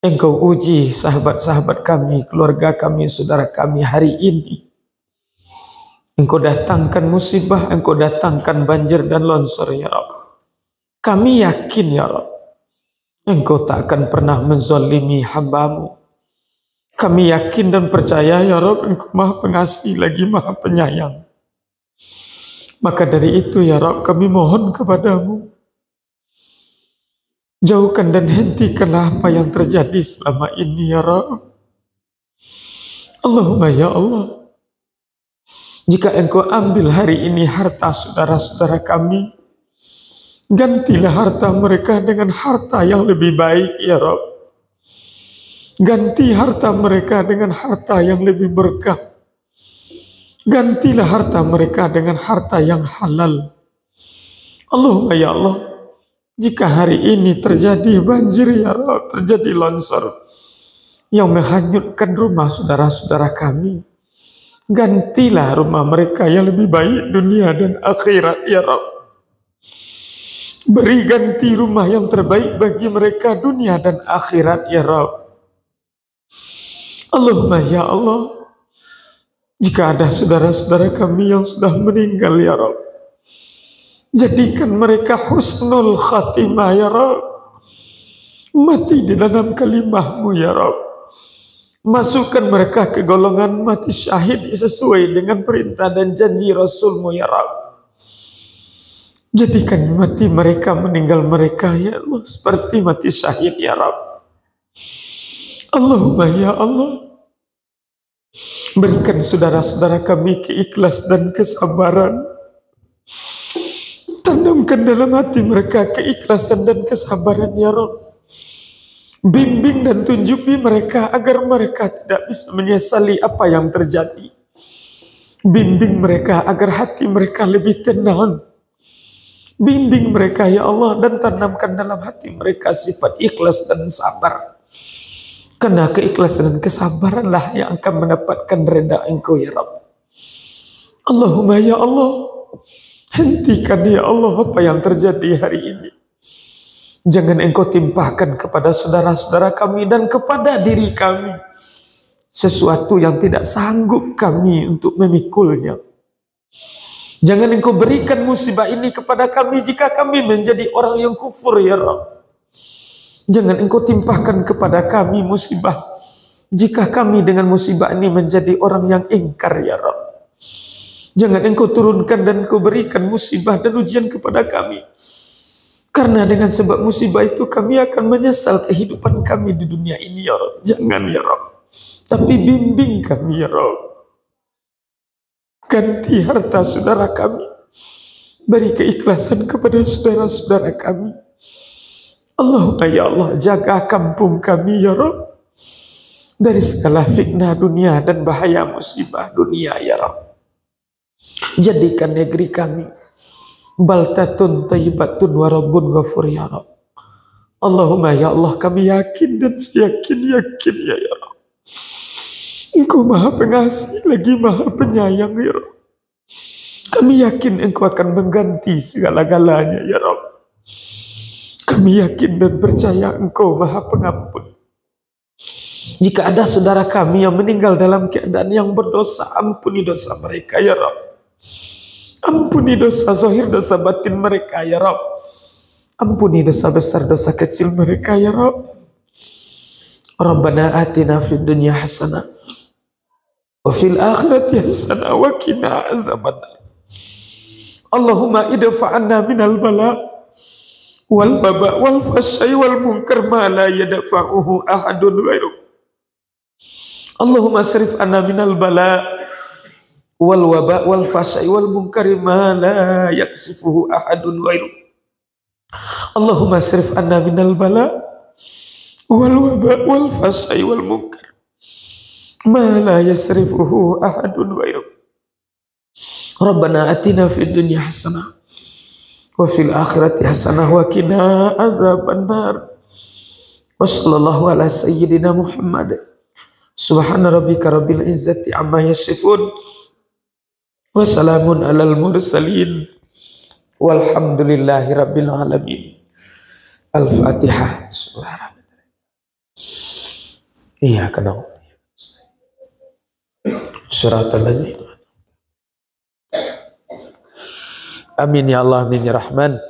Engkau uji sahabat-sahabat kami, keluarga kami, saudara kami hari ini. Engkau datangkan musibah, Engkau datangkan banjir dan longsor ya Rabb. Kami yakin ya Rabb, Engkau tak akan pernah menzalimi hamba-Mu. Kami yakin dan percaya ya Rabb, Engkau Maha Pengasih lagi Maha Penyayang. Maka dari itu ya Rabb, kami mohon kepada-Mu, jauhkan dan hentikanlah apa yang terjadi selama ini ya Rabb. Allahumma ya Allah, jika Engkau ambil hari ini harta saudara-saudara kami, gantilah harta mereka dengan harta yang lebih baik ya Rabb. Ganti harta mereka dengan harta yang lebih berkah. Gantilah harta mereka dengan harta yang halal. Allahumma ya Allah, jika hari ini terjadi banjir ya Rabb, terjadi longsor yang menghanyutkan rumah saudara-saudara kami, gantilah rumah mereka yang lebih baik dunia dan akhirat ya Rabb. Beri ganti rumah yang terbaik bagi mereka dunia dan akhirat ya Rabb. Allahumma ya Allah, jika ada saudara-saudara kami yang sudah meninggal ya Rabb, jadikan mereka husnul khatimah ya Rabb. Mati di dalam kalimah-Mu ya Rabb. Masukkan mereka ke golongan mati syahid sesuai dengan perintah dan janji Rasul-Mu ya Rabb. Jadikan mati mereka, meninggal mereka, ya Allah, seperti mati syahid, ya Rabb. Allahumma ya Allah, berikan saudara-saudara kami keikhlasan dan kesabaran. Tanamkan dalam hati mereka keikhlasan dan kesabaran, ya Rabb. Bimbing dan tunjuki mereka agar mereka tidak bisa menyesali apa yang terjadi. Bimbing mereka agar hati mereka lebih tenang. Bimbing mereka, ya Allah, dan tanamkan dalam hati mereka sifat ikhlas dan sabar. Karena keikhlasan dan kesabaranlah yang akan mendapatkan reda Engkau, ya Rabb. Allahumma ya Allah, hentikan, ya Allah, apa yang terjadi hari ini. Jangan Engkau timpahkan kepada saudara-saudara kami dan kepada diri kami sesuatu yang tidak sanggup kami untuk memikulnya. Jangan Engkau berikan musibah ini kepada kami jika kami menjadi orang yang kufur, ya Rabb. Jangan Engkau timpahkan kepada kami musibah jika kami dengan musibah ini menjadi orang yang ingkar, ya Rabb. Jangan Engkau turunkan dan Engkau berikan musibah dan ujian kepada kami, karena dengan sebab musibah itu kami akan menyesal kehidupan kami di dunia ini, ya Rabb. Jangan, ya Rabb. Tapi bimbing kami, ya Rabb. Ganti harta saudara kami. Beri keikhlasan kepada saudara-saudara kami. Allahumma ya Allah, jaga kampung kami, ya Rabb, dari segala fitnah dunia dan bahaya musibah dunia, ya Rabb. Jadikan negeri kami baldatun thayyibatun wa rabbun ghafur, ya Rabb. Allahumma ya Allah, kami yakin dan seyakin-yakinnya, ya Rabb, Engkau Maha Pengasih lagi Maha Penyayang, ya Rabb. Kami yakin Engkau akan mengganti segala-galanya, ya Rabb. Kami yakin dan percaya Engkau Maha Pengampun. Jika ada saudara kami yang meninggal dalam keadaan yang berdosa, ampuni dosa mereka, ya Rabb. Ampuni dosa zahir, dosa batin mereka, ya Rabb. Ampuni dosa besar, dosa kecil mereka, ya Rabb. Rabbana atina fid dunya hasanah wa fil akhirati hasanah wa qina azabannar. Allahumma idfa' anna minal bala wal waba wal fahsya'i wal munkar ma la yadfa'uhu ahadun ghairuk. Allahumma asrif anna minal bala wal waba wal fahsya'i wal munkari ma la yaksifuhu ahadun ghairuk. Allahumma asrif anna minal bala wal waba wal fahsya'i wal munkar ma la yasrifuhu ahadun ghairuk. Rabbana atina fid dunya hasanah wa fil akhirati hasanah wa qina azabannar. Wa sallallahu ala sayyidina Muhammad. Subhana rabbika rabbil izzati amma yasifun. Wa salamun alal mursalin. Walhamdulillahi rabbil alamin. Al-Fatihah. Iya, kenal. Siratal ladzina. Amin ya Allah, amin ya Rahman.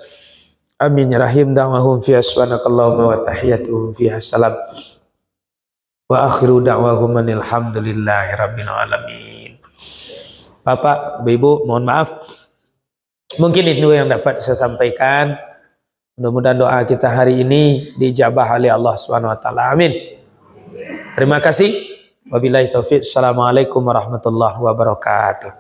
Amin ya Rahim. Da'wahum fiha subhanakallahumma wa tahiyyatuhum fiha salam. Wa akhiru da'wahum anil hamdulillahi rabbil alamin. Bapak, Ibu, mohon maaf. Mungkin itu yang dapat saya sampaikan. Mudah-mudahan doa kita hari ini diijabah oleh Allah Subhanahu wa taala. Amin. Terima kasih. Wabillahi taufik. Assalamualaikum warahmatullahi wabarakatuh.